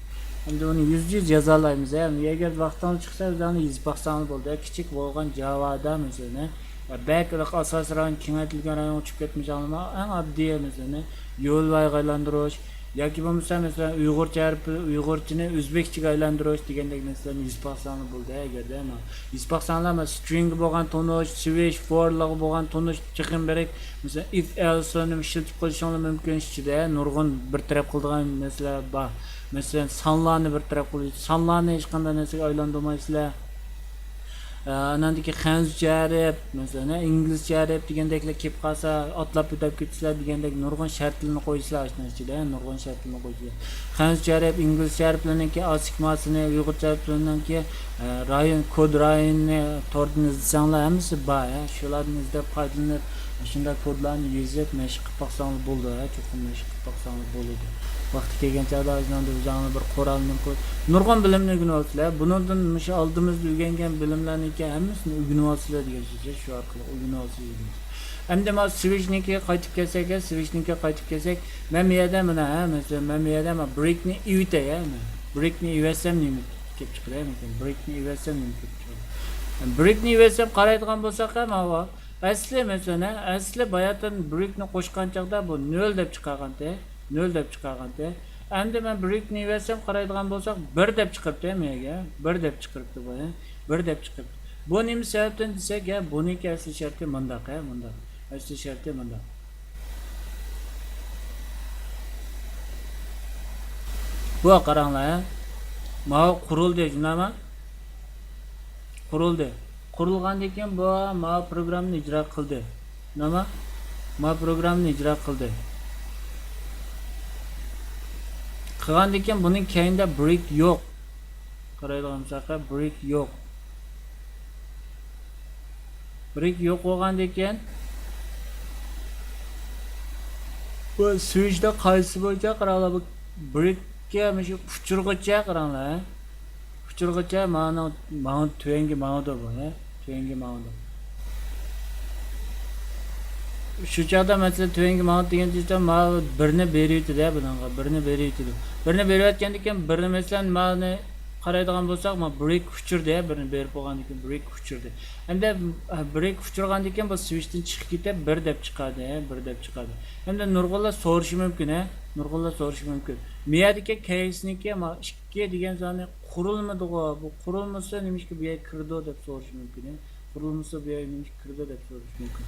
ئەمدى ئۇنى يۈزدە يۈز يازالايمىز، ھە. ئەگەر ۋاقتىڭىز چىقسا، ئۆزۈڭلار يېزىپ باقساڭلار بولدى. كىچىك بولغان جاۋادا، مەسىلەن، ھە، بەك ئاساسىي رايون، كېڭەيتىلگەن رايونغا چۈشۈپ كەتمىسەڭلارمۇ، ئەڭ ئاددىي، مەسىلەن، يولۋايغا ئايلاندۇرۇش ياكى بولمىسا، مەسىلەن، ئۇيغۇرچە ھەرپى، ئۇيغۇرچىنى ئۆزبېكچىگە ئايلاندۇرۇش دېگەندەك نەرسىلەرنى يېزىپ باقساڭلار بولدى. ئەگەردە، مانا، يېزىپ باقساڭلار، مانا، سترىڭگە بولغان تونۇش، سۋىچ، فورلارغا بولغان تونۇش تېخىمۇ بەك، مەسىلەن، ئىف ئېلس نېمە ئىشلىتىپ قويۇشۇڭلار مۇمكىن ئىچىدە، نۇرغۇن بىر تەرەپ قىلىدىغان نەرسىلەر بار. مەسىلەن، سانلارنى بىر تەرەپ قىلىش، سانلارنى ھېچقانداق نەرسىگە ئايلاندۇرمايسىلەر. ئاناندىكى خەنزۇچە ھەرپ، مەسىلەن، ئىنگلىزچە ھەرپ دېگەندەكلەر كېلىپ قالسا، ئاتلاپ ئۆتۈپ كېتىسىلەر دېگەندەك نۇرغۇن شەرتلىرىنى قويىسىلەر ئاشۇنىڭ ئىچىدە، نۇرغۇن شەرتلىرىنى قويىسىلەر. خەنزۇچە ھەرپ، ئىنگلىزچە ھەرپلەرنىڭكى ئاسسىگماسىنى، ئۇيغۇرچە ھەرپلەرنىڭكى، ئە، رايون، كود رايونىنى توردىن ئىزدىسەڭلار ھەممىسى بار، ھە. شۇلاردىن ئىزدەپ پايدىلىنىپ، شۇنداق كودلارنى يېزىپ، مەشىق قىلىپ باقساڭلار بولىدۇ، ھە. چوقۇم مەشىق قىلىپ باقساڭلار بولىدۇ. ۋاقتى كەلگەن چاغدا ئۆزۈڭلار بىر قورالنى قوي-، نۇرغۇن بىلىمنى ئۆگىنىۋالىسىلەر. بۇنىڭدىن مۇشۇ ئالدىمىزدا ئۆگەنگەن بىلىملەرنىڭكى ھەممىسىنى ئۆگىنىۋالىسىلەر دېگەن سۆز، شۇ ئارقىلىق ئۆگىنىۋالىسىلەر دېگەن سۆز. ئەمدى مانا سۋىچنىڭكىگە قايتىپ كەلسەك، سۋىچنىڭكىگە قايتىپ كەلسەك، مەن بۇ يەردە مانا، ھە، مەسىلەن، مەن بۇ يەردە مانا برېكنى ئېۋىتەي، ھە، مەن برېكنى ئېۋەتسەم نېمە كېلىپ چىقىدۇ، ھە، مەسىلەن، برېكنى ئېۋەتسەم نېمە كېلىپ چىقىدۇ؟ برېكنى ئېۋەتسەم قارايدىغان بولساق، ھە، ماۋۇ ئەسلى، مەسىلەن، ھە، ئەسلى باياتىن برېكنى قوشقان چاغدا بۇ نۆل دەپ چىقارغانتى، نۆل دەپ چىقارغانتى. ئەمدى مەن برېكنى ئېۋەتسەم قارايدىغان بولساق، بىر دەپ چىقىرىپتۇ، ھە، بۇ يەرگە، بىر دەپ چىقىرىپتۇ بۇ، ھە، بىر دەپ چىقىرىپتۇ. بۇ نېمە سەۋەبتىن دېسەك، ھە، بۇنىڭكى ئەسلى شەرتى مۇنداق، ھە، مۇنداق. ئەسلى شەرتى مۇنداق. بۇ قاراڭلار، ھە. ماۋۇ قۇرۇلدى، شۇنداقمۇ؟ قۇرۇلدى. قۇرۇلغاندىن كېيىن بۇ ماۋۇ پروگراممىنى ئىجرا قىلدى. شۇنداقمۇ؟ ماۋۇ پروگراممىنى ئىجرا قىلدى. قىلغاندىن كېيىن بۇنىڭ كەينىدە برېك يوق. قارايدىغان بولساق، برېك يوق. برېك يوق بولغاندىكىن، بۇ سۈيۈشتە قايسى بويىچە قاراڭلار، بۇ برېككە مۇشۇ ئۇچۇرغىچە قاراڭلار، ھە؟ ئۇچۇرغىچە مانا، مانا تۆۋەنگە ماڭىدۇ بۇ، ھە؟ تۆۋەنگە ماڭىدۇ. شۇ چاغدا، مەسىلەن، تۆۋەنگە ماڭىدۇ دېگەن چاغدا، مانا بىرنى بېرىۋېتىدۇ، ھە، بۇنىڭغا بىرنى بېرىۋېتىدۇ. بىرنى بېرىۋەتكەندىكىن، بىرنى، مەسىلەن، مانا قارايدىغان بولساق، مانا برېك ئۇچۇردى، ھە، بىرنى بېرىپ بولغاندىكىن برېك ئۇچۇردى. ئەمدى، ئە، برېك ئۇچۇرغاندىكىن بۇ سۋىچتىن چىقىپ كېتىپ، بىر دەپ چىقاردى، ھە، بىر دەپ چىقاردى. ئەمدى نۇرغۇنلار سورىشى مۇمكىن، ھە، نۇرغۇنلار سورىشى مۇمكىن. مۇ يەردىكى كەيسنىڭكى، مانا ئىككى دېگەن سانى قۇرۇلمىدىغۇ، بۇ قۇرۇلمىسا نېمىشقا بۇ يەرگە كىرىدۇ دەپ سورىشى مۇمكىن، ھە. قۇرۇلمىسا بۇ يەرگە نېمىشقا كىرىدۇ دەپ سورىشى مۇمكىن.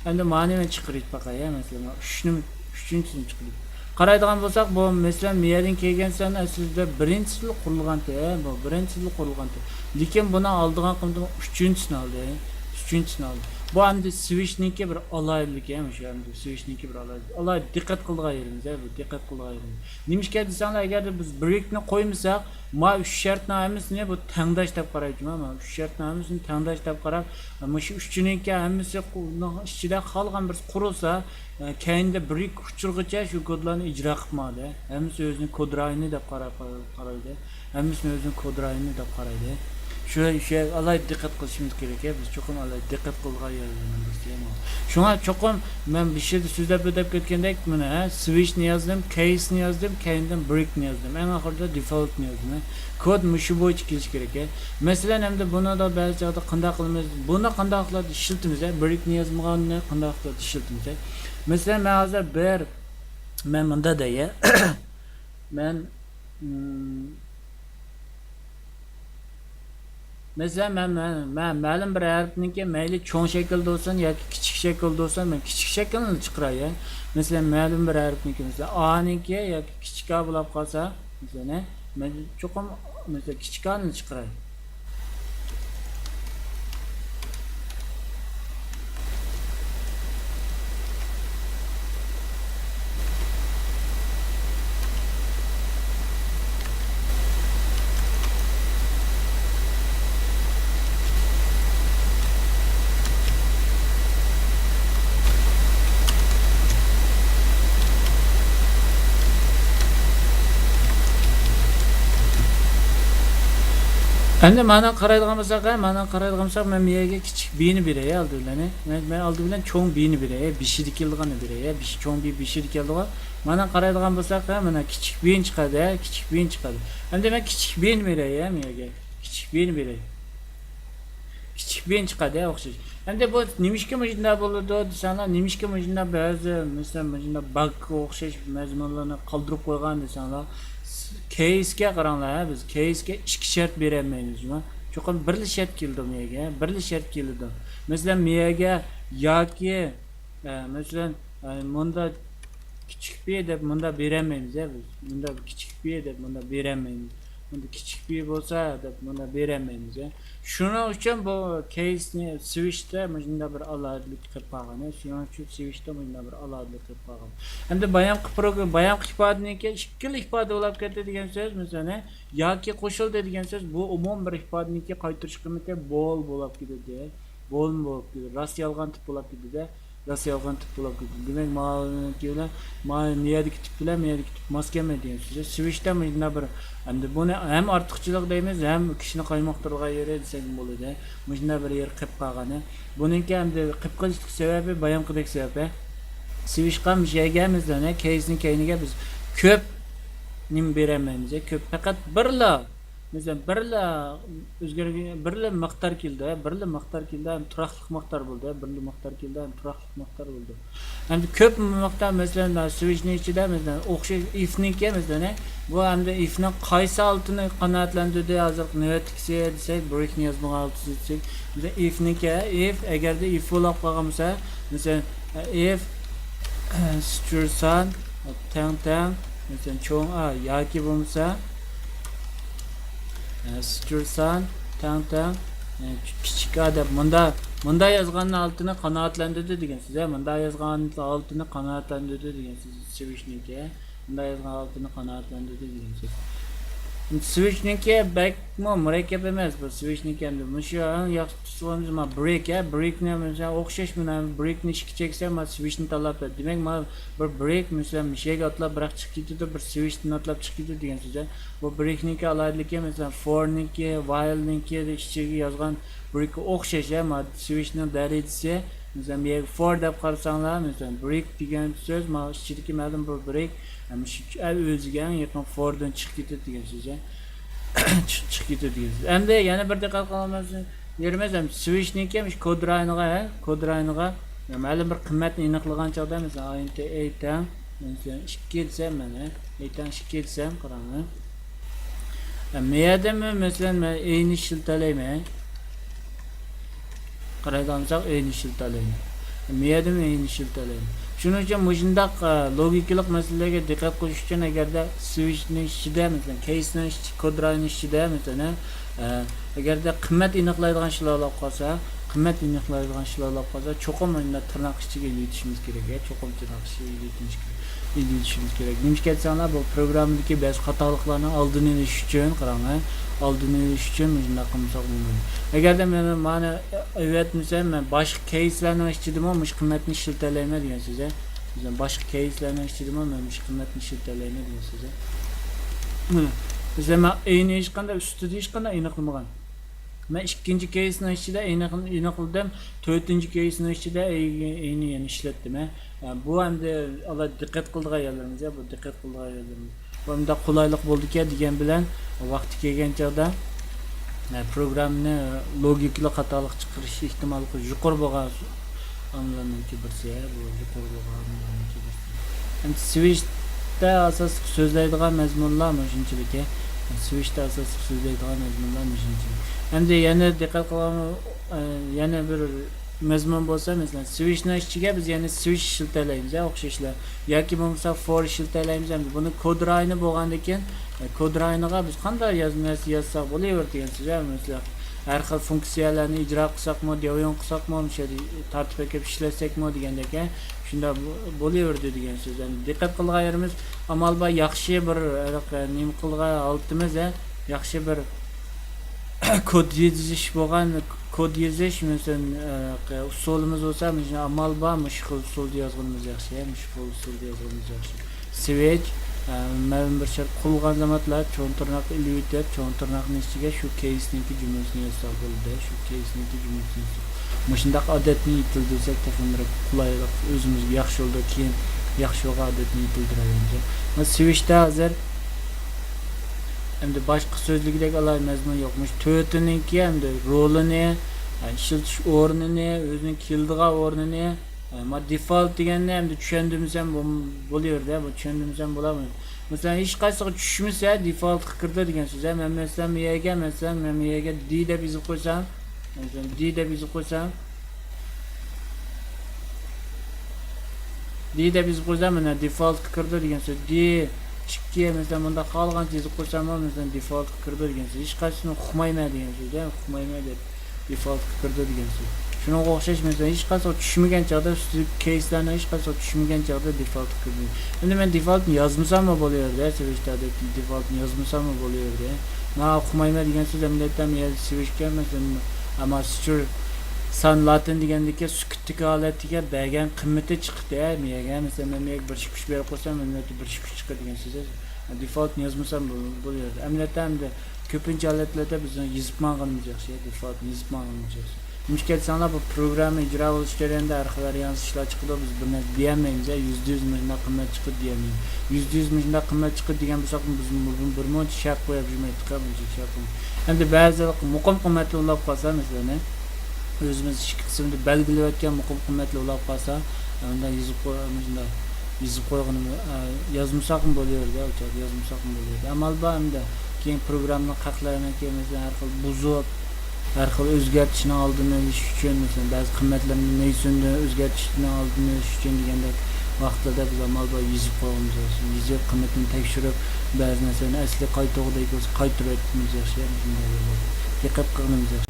ئەمدى مانى مەن چىقىرىپ باقاي، ھە، مەسىلەن، مانا ئۈچنى، ئۈچىنچىسىنى چىقىرىپ. قارايدىغان بولساق، بۇ، مەسىلەن، مۇ يەردىن كەلگەن سان ئەسلىدە بىرىنچىسىلا قۇرۇلغانتى، ھە، بۇ بىرىنچىسىلا قۇرۇلغانتى. لېكىن بۇنى ئالىدىغان قىلدى، ئۈچىنچىسىنى ئالدى، ئۈچىنچىسىنى ئالدى. بۇ ئەمدى سۋىچنىڭكى بىر ئالاھىدىلىكى، ھە، مۇشۇ ئەمدى سۋىچنىڭكى بىر ئالاھىدىلىكى. ئالاھىدە دىققەت قىلىدىغان يېرىمىز، ھە، بۇ دىققەت قىلىدىغان يېرىمىز. نېمىشقا دېسەڭلار، ئەگەردە بىز برېكنى قويمىساق، ما ئۈچ شەرتنىڭ ھەممىسىنى بۇ تەڭداش دەپ قارايدۇ، ما ئۈچ شەرتنىڭ ھەممىسىنى تەڭداش دەپ قاراپ، مۇشۇ ئۈچىنىڭكى ھەممىسى قۇ-، ئىچىدە قالغان بىرسى قۇرۇلسا، كەينىدە برېك ئۇچۇرغىچە شۇ كودلارنى ئىجرا قىلىپ ماڭىدۇ. ھەممىسى ئۆزىنىڭ كود رايونى دەپ قاراپ قارايدۇ. ھەممىسىنى ئۆزىنىڭ كود رايونى دەپ قارايدۇ. شۇ، شۇ ئالاھىدە دىققەت قىلىشىمىز كېرەك، بىز چوقۇم ئالاھىدە دىققەت قىلىدىغان يەرلەرنىڭ بىرسى. شۇڭا چوقۇم مەن بۇ يەردە سۆزلەپ ئۆتۈپ كەتكەندەك، مانا، ھە، سۋىچنى يازدىم، كەيسنى يازدىم، كەينىدىن برېكنى يازدىم. ئەڭ ئاخىرىدا دېفولتنى يازدىم، ھە. كود مۇشۇ بويىچە كېلىشى كېرەك، ھە. مەسىلەن، ئەمدى بۇنىدا بەزى چاغدا قانداق قىلىمىز؟ بۇنى قانداقلاردا ئىشلىتىمىز، ھە؟ برېكنى يازمىغاننى قانداقلاردا ئىشلىتىمىز، ھە؟ مەسىلەن، مەن ھازىر بىر، مەن مۇندا دەي، ھە. مەن، مم، مەسىلەن، مەن، مەن، مەن مەلۇم بىر ھەرپنىڭكى مەيلى چوڭ شەكىلدە بولسۇن ياكى كىچىك شەكىلدە بولسۇن، مەن كىچىك شەكىلنى چىقىراي، ھە. مەسىلەن، مەلۇم بىر ھەرپنىڭكى، مەسىلەن، ئانىڭكى ياكى كىچىك ئا بولۇپ قالسا، مەسىلەن، ھە، مەن چوقۇم، مەسىلەن، كىچىك ئانىنى چىقىراي. ئەمدى مانا قارايدىغان بولساق، ھە، مانا قارايدىغان بولساق، مەن بۇ يەرگە كىچىك بىنى بېرەي، ئالدى بىلەن. مەن، مەن ئالدى بىلەن چوڭ بىنى بېرەي، بېشىدا كېلىدىغاننى بېرەي، بېشى، چوڭ بى بېشىدا كېلىدىغان. مانا قارايدىغان بولساق، ھە، مانا كىچىك بىنى چىقاردى، ھە، كىچىك بىنى چىقاردى. ئەمدى مەن كىچىك بىنى بېرەي، ھە، بۇ يەرگە. كىچىك بىنى بېرەي. كىچىك بىنى چىقاردى، ھە، ئوخشاش. ئەمدى بۇ نېمىشقا مۇشۇنداق بولىدۇ دېسەڭلار، نېمىشقا مۇشۇنداق بەزى، مەسىلەن، مۇشۇنداق باگقا ئوخشاش مەزمۇنلارنى قالدۇرۇپ قويغان دېسەڭلار، كەيسكە قاراڭلار، ھە، بىز كەيسكە ئىككى شەرت بېرەلمەيمىز، جۇمۇ. چوقۇم بىرلا شەرت كېلىدۇ مۇ يەرگە، بىرلا شەرت كېلىدۇ. مەسىلەن، مۇ يەرگە ياكى، ئە، مەسىلەن، ئە، مۇندا كىچىك بى دەپ مۇندا بېرەلمەيمىز، ھە، بىز. مۇندا كىچىك بى دەپ مۇندا بېرەلمەيمىز. ئەمدى كىچىك بىر بولسا دەپ مۇنداق بېرەلمەيمىز. شۇنىڭ ئۈچۈن بۇ كەيسنى سۋىچتا مۇشۇنداق بىر ئالاھىدىلىك قىلىپ قالغان. شۇنىڭ ئۈچۈن سۋىچتا مۇشۇنداق بىر ئالاھىدىلىك قىلىپ قالغان. ئەمدى بايامقى پروگرام، بايامقى ئىپادىنىڭكى ئىككىلا ئىپادە بولاپ كەتتى دېگەن سۆز، مەسىلەن، ياكى قوشۇلدى دېگەن سۆز، بۇ ئومۇمىي بىر ئىپادىنىڭكى قايتۇرۇش قىممىتى بول بولاپ كېتىدۇ. بولما بولۇپ كېتىدۇ. راست يالغان تىپ بولاپ كېتىدۇ. راست يالغان تىپ بولاپ كېتىدۇ. دېمەك، ماۋۇنىڭكى بىلەن، ماۋۇ نىيەدىكى تىپ بىلەن مىيەدىكى تىپ ماس كەلمەيدۇ دېگەن سۆز. سۋىچتا مۇشۇنداق بىر، ئەمدى بۇنى ھەم ئارتۇقچىلىق دەيمىز، ھەم كىشىنى قايمۇقتۇرغان يېرى دېسەكمۇ بولىدۇ. مۇشۇنداق بىر يېرى قېلىپ قالغان. بۇنىڭكى ئەمدى قېلىپ قېلىشلىق سەۋەبى بايامقىدەك سەۋەب. سۋىچقا مۇشۇ يەرگە مىسالەن كەيسنىڭ كەينىگە بىز كۆپ نېمە بېرەلمەيمىز. كۆپ، پەقەت بىرلا مەسىلەن، بىرلا ئۆزگەرگەن، بىرلا مىقدار كېلىدۇ، بىرلا مىقدار كېلىدۇ، ھەم تۇراقلىق مىقدار بولىدۇ، بىرلا مىقدار كېلىدۇ، ھەم تۇراقلىق مىقدار بولىدۇ. ئەمدى كۆپ مىقدار، مەسىلەن، مانا سۋىچنىڭ ئىچىدە، مەسىلەن، ئوخشاش ئىفنىڭكى، مەسىلەن، بۇ ئەمدى ئىفنىڭ قايسى ھالىتىنى قانائەتلەندۈردى، ھازىرقى نۆۋەتتىكىسى دېسەك، برېكنى يازمىغان ھالىتى دېسەك، مەسىلەن، ئىفنىڭكى، ئىف، ئەگەردە ئىف بولاپ قالغان بولسا، مەسىلەن، ئىف ستۇر سان تەڭ تەڭ، مەسىلەن، چوڭ ئا ياكى بولمىسا، ئە، ستۇر سان تەڭ تەڭ، ئە، كىچىك ئا دەپ مۇندا، مۇندا يازغان ھالىتىنى قانائەتلەندۈردى دېگەن سۆز. ئە، مۇندا يازغان ھالىتىنى قانائەتلەندۈردى دېگەن سۆز. سۋىچنىڭكى مۇندا يازغان ھالىتىنى قانائەتلەندۈردى دېگەن سۆز. سۋىچنىڭكى بەكمۇ مۇرەككەپ ئەمەس بۇ سۋىچنىڭكى ئەمدى. مۇشۇ ياخشى تۇتسىغىمىز ما برېك، ئە، برېكنى مەسىلەن ئوخشاش مانا برېكنى ئىككى چەكسە ما سۋىچنى تاللاپ بەردى. دېمەك، ما بىر برېك مەسىلەن مۇشۇ يەرگە ئاتلاپ بىراق چىقىپ كېتىدۇ، بىر سۋىچتىن ئاتلاپ چىقىپ كېتىدۇ دېگەن سۆز. بۇ برېكنىڭكى ئالاھىدىلىكى مەسىلەن فورنىڭكى، ۋايلنىڭكى ئىچىگە يازغان برېككە ئوخشاش، ئە، ما سۋىچنىڭ دەرىجىسى. مەسىلەن، بۇ يەرگە فور دەپ قارىساڭلار، مەسىلەن، برېك دېگەن سۆز، ما ئىچىدىكى مەلۇم بىر برېك، ھەم شۇ ئۆزىگە ئەڭ يېقىن فوردىن چىقىپ كېتىدۇ دېگەن سۆز، ئە. چىق-، چىقىپ كېتىدۇ دېگەن سۆز. ئەمدى يەنە بىر دىققەت قىلغان يېرىمىز، ھەم سۋىچنىڭكى مۇشۇ كود رايونىغا، ھە، كود رايونىغا مەلۇم بىر قىممەتنى ئېنىقلىغان چاغدا، مەسىلەن، ئاينت ئەي تەڭ، مەسىلەن، ئىككى دېسەم، مانا، ئەي تەڭ ئىككى دېسەم، قاراڭ. ھە، مەيەردىمۇ، مەسىلەن، مەن ئەينى ئىشلىتەلەيمەن. قارايدىغان بولساق، ئەينى ئىشلىتەلەيمەن. مەيەردىمۇ ئەينى ئىشلىتەلەيمەن. شۇنىڭ ئۈچۈن مۇشۇنداق، ئە، لوگىكىلىق مەسىلىلەرگە دىققەت قىلىش ئۈچۈن، ئەگەردە سۋىچنىڭ ئىچىدە، مەسىلەن، كەيسنىڭ ئىچى، كود رايونىنىڭ ئىچىدە، مەسىلەن، ئە، ئەگەردە قىممەت ئېنىقلايدىغان ئىشلار بولۇپ قالسا، قىممەت ئېنىقلايدىغان ئىشلار بولۇپ قالسا، چوقۇم مۇنداق تىرناق ئىچىگە ئېلىۋېتىشىمىز كېرەك، ھە، چوقۇم تىرناق ئىچىگە ئېلىۋېتىشىمىز كېرەك. ئېلىۋېتىشىمىز كېرەك. نېمىشقا دېسەڭلار، بۇ پروگراممىدىكى بەزى خاتالىقلارنى ئالدىنى ئېلىش ئۈچۈن، قاراڭ، ھە، ئالدىنى ئېلىش ئۈچۈن مۇشۇنداق قىلمىساق بولمايدۇ. ئەگەردە مەن مانا ئەۋەتمىسەم، مەن باشقا كەيسلەرنىڭ ئىچىدىمۇ مۇشۇ قىممەتنى ئىشلىتەلەيمەن دېگەن سۆز، ھە. مەسىلەن، باشقا كەيسلەرنىڭ ئىچىدىمۇ مەن مۇشۇ قىممەتنى ئىشلىتەلەيمەن دېگەن سۆز، ھە. مانا، مەسىلەن، مەن ئەينى ھېچقانداق ئۈستىدە ھېچقانداق ئېنىقلىمىغان. مەن ئىككىنچى كەيسنىڭ ئىچىدە ئېنىق-، ئېنىقلىدىم، تۆتىنچى كەيسنىڭ ئىچىدە ئەي-، ئەينى يەنە ئىشلەتتىم، ھە. بۇ ئەمدى ئالاھىدە دىققەت قىلىدىغان يەرلىرىمىز، يا، بۇ دىققەت قىلىدىغان يەرلىرىمىز. بۇ ئەمدى قولايلىق بولدىكەن دېگەن بىلەن ۋاقتى كەلگەن چاغدا، ھە، پروگراممىنى لوگىكىلىق خاتالىق چىقىرىش ئېھتىماللىقى يۇقىرى بولغان ئامىللارنىڭكى بىرسى، ھە، بۇ يۇقىرى بولغان ئامىللارنىڭكى بىرسى. ئەمدى سۋىچتا ئاساسلىق سۆزلەيدىغان مەزمۇنلار مۇشۇنچىلىكى. سۋىچتا ئاساسلىق سۆزلەيدىغان مەزمۇنلار مۇشۇنچىلىك. ئەمدى يەنە دىققەت قىلغان، ئە، يەنە بىر مەزمۇن بولسا، مەسىلەن، سۋىچنىڭ ئىچىگە بىز يەنە سۋىچ ئىشلىتەلەيمىز، ھە، ئوخشاشلا. ياكى بولمىسا فور ئىشلىتەلەيمىز. ئەمدى بۇنى كود رايونى بولغاندىن كېيىن، ئە، كود رايونىغا بىز قانداق ياز-، نەرسە يازساق بولۇۋېرىدۇ دېگەن سۆز، ھە، مەسىلەن. ھەر خىل فۇنكسىيەلەرنى ئىجرا قىلساقمۇ، دېۋيۇن قىلساقمۇ، مۇشۇ يەردە تارتىپ ئەكىپ ئىشلەتسەكمۇ دېگەندەك، ھە، شۇنداق بولۇۋېرىدۇ دېگەن سۆز. ئەمدى دىققەت قىلىدىغان يېرىمىز، ئامال بار ياخشى بىر، ھېلىقى نېمە قىلغان ھالىتىمىز، ھە، ياخشى بىر كود يېزىش بولغان، كود يېزىش، مەسىلەن، ئۇسۇلىمىز بولسا، مۇشۇ ئامال بار، مۇشۇ خىل ئۇسۇلدا يازغىنىمىز ياخشى، مۇشۇ خىل ئۇسۇلدا يازغىنىمىز ياخشى. سۋىچ، مەلۇم بىر شەرت قۇرۇلغان زامانلار چوڭ تىرناقنى ئېلىۋېتىپ، چوڭ تىرناقنىڭ ئىچىگە شۇ كەيسنىڭكى جۈملىسىنى يازساق بولىدۇ، شۇ كەيسنىڭكى جۈملىسىنى يازساق. مۇشۇنداق ئادەتنى يېتىلدۈرسەك تېخىمۇ قولايلىق، ئۆزىمىزگە ياخشى يولدا، كېيىن ياخشى يولغا ئادەتنى يېتىلدۈرەلەيمىز. مانا سۋىچتا ھازىر ئەمدى باشقا سۆزلىگۈدەك ئالاھىدە مەزمۇن يوق. مۇشۇ تۆتىنىڭكى ئەمدى رولىنى، ئىشلىتىش ئورنىنى، ئۆزىنىڭ كېلىدىغان ئورنىنى، مانا دېفالت دېگەننى ئەمدى چۈشەندۈرمىسەم بولۇۋېرىدۇ، بۇ چۈشەندۈرمىسەم بولالمايدۇ. مەسىلەن، ھېچقايسىغا چۈشمىسە، دېفالتقا كىردى دېگەن سۆز. مەن، مەسىلەن، بۇ يەرگە، مەسىلەن، مەن بۇ يەرگە دى دەپ يېزىپ قويسام، مەسىلەن، دى دەپ يېزىپ قويسام، دى دەپ يېزىپ قويسام، مانا، دېفالتقا كىردى دېگەن سۆز. دى ئىككى، مەسىلەن، مۇنداق خالىغانچە يېزىپ قويساممۇ، مەسىلەن، دېفولتقا كىرىدۇ دېگەن سۆز. ھېچقايسىسىنى ئۇقمايمەن دېگەن سۆز، ئۇقمايمەن دەپ دېفولتقا كىرىدۇ دېگەن سۆز. شۇنىڭغا ئوخشاش، مەسىلەن، ھېچقايسىغا چۈشمىگەن چاغدا، ئۈستىدىكى كەيسلەرنىڭ ھېچقايسىغا چۈشمىگەن چاغدا دېفولتقا كىرىدۇ. ئەمدى مەن دېفولتنى يازمىساممۇ بولۇۋېرىدۇ، سېۋىشتا دېفولتنى يازمىساممۇ بولۇۋېرىدۇ. مانا ئۇقمايمەن دېگەن سۆز ئەمەلىيەتتە مەن يەردە سېۋىشكەن، مەسىلەن، ئەمما سۈچۈر سان لاتىن دېگەندىكى سۈكۈتتىكى ھالەتتىكى بەرگەن قىممىتى چىقتى. مەيەگە، مەسىلەن، مەن مەيەگە بىر ئىككى ئۈچ بېرىپ قويسام، مەن بىر ئىككى ئۈچ چىقىدۇ دېگەن سۆز. دېفولتنى يازمىسام بولۇۋېرىدۇ. ئەمەلىيەتتە ئەمدى كۆپىنچە ھالەتلەردە بىز يېزىپ ماڭغىنىمىز ياخشى، دېفولتنى يېزىپ ماڭغىنىمىز ياخشى. نېمىشقا دېسەڭلار، بۇ پروگرامما ئىجرا بولۇش جەريانىدا ھەر خىل ۋارىيانت ئىشلار چىقىدۇ، بىز بىر نەرسە دېيەلمەيمىز، يۈزدە يۈز مۇشۇنداق قىممەت چىقىدۇ دېيەلمەيمىز. يۈزدە يۈز مۇشۇنداق قىممەت چىقىدۇ دېگەن بولساق، بىز بۇ-، بۇ-، بىر مۇنچە شەرت قويۇپ يۈرمەيتتۇق، بۇنچە شەرت قويۇپ. ئەمدى بەزى مۇقىم قىممەتلەر بولۇپ قالسا، مەسىلەن، ئۆزىمىز ئىككى قىسىمدا بەلگىلىۋەتكەن مۇقىم قىممەتلەر بولۇپ قالسا، ئۇنداق يېزىپ قوي-، مۇشۇنداق يېزىپ قويغىنىمىز، ئە، يازمىساقمۇ بولۇۋېرىدۇ، ئۇ چاغدا يازمىساقمۇ بولۇۋېرىدۇ. ئەمما ئالبا ئەمدى كېيىن پروگراممىنى قاقلايمەن، كېيىن مەسىلەن، ھەر خىل بۇزۇپ، ھەر خىل ئۆزگەرتىشنىڭ ئالدىنى ئېلىش ئۈچۈن، مەسىلەن، بەزى قىممەتلەرنى نەيسۈندە ئۆزگەرتىشنىڭ ئالدىنى ئېلىش ئۈچۈن دېگەندەك ۋاقىتلاردا بىز ئامال بار يېزىپ قويغىنىمىز ياخشى. يېزىپ، قىممىتىنى تەكشۈرۈپ، بەزى نەرسىلەرنى ئەسلى قايتۇرغۇدەك بولسا قايتۇرۇۋەتكىنىمىز ياخشى. شۇنداق يولدا دىققەت قىلغىنىمىز ياخشى.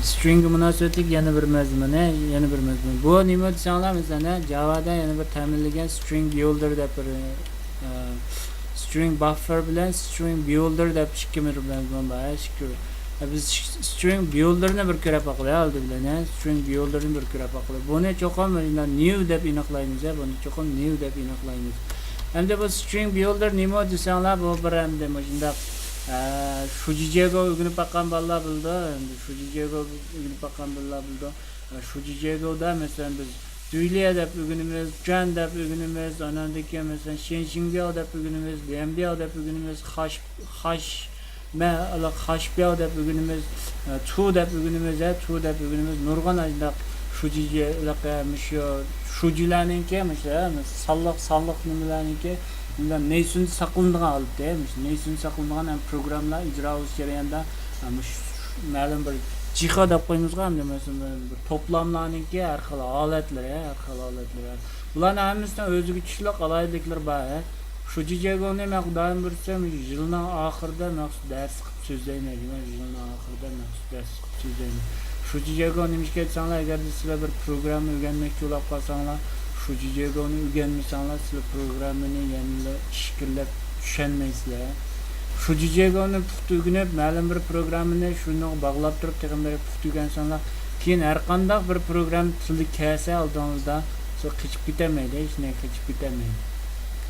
سترىڭگە مۇناسىۋەتلىك يەنە بىر مەزمۇن، ھە، يەنە بىر مەزمۇن. بۇ نېمە دېسەڭلار، مەسىلەن، ھە، جاۋادا يەنە بىر تەمىنلىگەن سترىڭ بىلدېر دەپ بىر، ئە، سترىڭ باففېر بىلەن سترىڭ بىلدېر دەپ ئىككى بىر مەزمۇن بار، ھە، ئىككى. ھە، بىز سترىڭ بىلدېرنى بىر كۆرۈپ باقايلى ئالدى بىلەن، ھە، سترىڭ بىلدېرنى بىر كۆرۈپ باقايلى. بۇنى چوقۇم مۇنداق نيۇ دەپ ئېنىقلايمىز، ھە، بۇنى چوقۇم نيۇ دەپ ئېنىقلايمىز. ئەمدى بۇ سترىڭ بىلدېر نېمە دېسەڭلار، بۇ بىر ئەمدى مۇشۇنداق، ئە، شۇجىجيېگو ئۆگىنىپ باققان بالىلار بىلىدۇ، ئەمدى شۇجىجيېگو ئۆگىنىپ باققان بالىلار بىلىدۇ. ئە، شۇجىجيېگودا، مەسىلەن، بىز دۈيليە دەپ ئۆگىنىمىز، جۈەن دەپ ئۆگىنىمىز، ئاناندىن كېيىن، مەسىلەن، شيەنشىڭبياۋ دەپ ئۆگىنىمىز، ليەنبياۋ دەپ ئۆگىنىمىز، خاش، خاش، مە-، خاشبياۋ دەپ ئۆگىنىمىز، ئە، چۇ دەپ ئۆگىنىمىز، ھە، چۇ دەپ ئۆگىنىمىز. نۇرغۇن ئاشۇنداق شۇجىجيې، مۇشۇ شۇجىلارنىڭكى، مۇشۇ، ھە، سانلىق، سانلىق نېمىلەرنىڭكى، مۇنداق نەيسۈندە ساقلىنىدىغان ھالىتى، مۇشۇ نەيسۈندە ساقلىنىدىغان ھەم پروگراممىلار ئىجرا بولۇش جەريانىدا، ھە، مۇشۇ مەلۇم بىر جىخا دەپ قويىمىزغۇ، ئەمدى مەسىلەن، بىر توپلاملارنىڭكى ھەر خىل ھالەتلىرى، ھەر خىل ھالەتلىرى. بۇلارنىڭ ھەممىسىنىڭ ئۆزىگە تۇشلۇق ئالاھىدىلىكلىرى بار، ھە. شۇجىجيېگونى مەن خۇدايىم بۇيرۇسا، يىلنىڭ ئاخىرىدا مەخسۇس دەرس قىلىپ سۆزلەيمەن، دېمەك، يىلنىڭ ئاخىرىدا مەخسۇس دەرس قىلىپ سۆزلەيمەن. شۇجىجيېگو نېمىشقا دېسەڭلار، ئەگەردە سىلەر بىر پروگرامما ئۆگەنمەكچى بولۇپ قالساڭلار، شۇجىجيېگونى ئۆگەنمىسەڭلار، سىلەر پروگراممىنى يەنىلا ئىچكىرىلەپ چۈشەنمەيسىلەر. شۇجىجيېگونى پۇختا ئۆگىنىپ، مەلۇم بىر پروگراممىنى شۇنىڭغا باغلاپ تۇرۇپ، تېخىمۇ بەك پۇختا ئۆگەنسەڭلار، كېيىن ھەرقانداق بىر پروگرامما تىلى كەلسە ئالدىڭىزدا، سىلەر قېچىپ كېتەلمەيدۇ، ھېچ نەگە قېچىپ كېتەلمەيدۇ.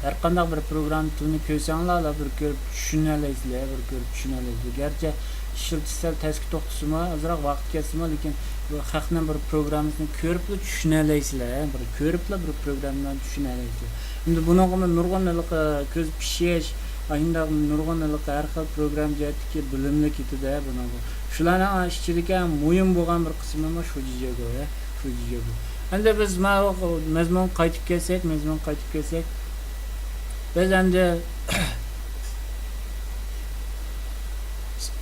ھەرقانداق بىر پروگرامما تىلىنى كۆرسەڭلار، بىر كۆرۈپ چۈشىنەلەيسىلەر، بىر كۆرۈپ چۈشىنەلەيسىلەر. گەرچە ئىشلىتىش سەل تەسكە توختىسىمۇ، ئازراق ۋاقىت كەتسىمۇ، لېكىن بۇ خەقنىڭ بىر پروگراممىسىنى كۆرۈپلا چۈشىنەلەيسىلەر، بىر كۆرۈپلا بىر پروگراممىنى چۈشىنەلەيسىلەر. ئەمدى بۇنىڭغىمۇ نۇرغۇن ھېلىقى كۆز پىشىش، ئاشۇنداق نۇرغۇن ھېلىقى ھەر خىل پروگرامما جەھەتتىكى بىلىملەر كېتىدۇ بۇنىڭغا. شۇلارنىڭ ئىچىدىكى ئەڭ مۇھىم بولغان بىر قىسمىمۇ شۇجىجيېگو، ھە، شۇجىجيېگو. ئەمدى بىز ماۋۇ مەزمۇنغا قايتىپ كەلسەك، مەزمۇنغا قايتىپ كەلسەك، بىز ئەمدى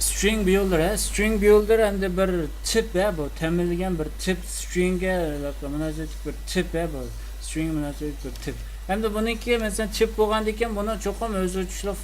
سترىڭ بىلدېر، ھە، سترىڭ بىلدېر ئەمدى بىر تىپ، ھە، بۇ تەمىنلىگەن بىر تىپ، سترىڭگە مۇناسىۋەتلىك بىر تىپ، ھە، بۇ سترىڭگە مۇناسىۋەتلىك بىر تىپ. ئەمدى بۇنىڭكى، مەسىلەن، تىپ بولغاندىكىن، بۇنىڭ چوقۇم ئۆزىگە تۇشلۇق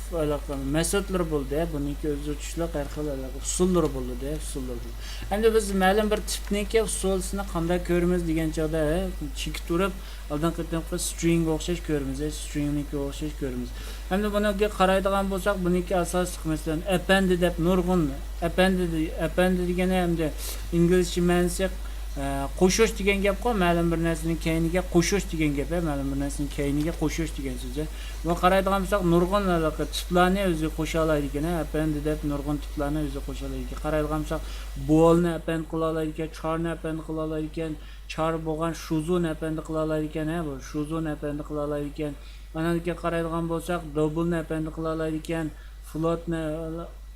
مېتودلىرى بولىدۇ، ھە، بۇنىڭكى ئۆزىگە تۇشلۇق ھەر خىل ئۇسۇللىرى بولىدۇ، ئۇسۇللىرى بولىدۇ. ئەمدى بىز مەلۇم بىر تىپنىڭكى ئۇسۇلىسىنى قانداق كۆرىمىز دېگەن چاغدا، ھە، چېكىپ تۇرۇپ، ئالدىنقى قېتىمقى سترىڭگە ئوخشاش كۆرىمىز، سترىڭنىڭكىگە ئوخشاش كۆرىمىز. ئەمدى بۇنىڭكىگە قارايدىغان بولساق، بۇنىڭكى ئاساسلىق، مەسىلەن، ئەپەندى دەپ نۇرغۇن، ئەپەندى، ئەپەندى دېگەنى ئەمدى ئىنگلىزچە مەنىسى، ئە، قوشۇش دېگەن گەپقۇ، مەلۇم بىر نەرسىنىڭ كەينىگە قوشۇش دېگەن گەپ، ھە، مەلۇم بىر نەرسىنىڭ كەينىگە قوشۇش دېگەن سۆز. بۇ قارايدىغان بولساق، نۇرغۇن ھېلىقى تىپلارنى ئۆزىگە قوشالايدىكەن، ھە، ئەپەندى دەپ نۇرغۇن تىپلارنى ئۆزىگە قوشالايدىكەن. قارايدىغان بولساق، بولنى ئەپەندى قىلالايدىكەن، چارنى ئەپەندى قىلالايدىكەن، چار بولغان شۇزۇنى ئەپەندى قىلالايدىكەن، ھە، بۇ شۇزۇنى ئەپەندى قىلالايدىكەن. ئانان كېيىن قارايدىغان بولساق، دوبلنى ئەپەندى قىلالايدىكەن، فلوتنى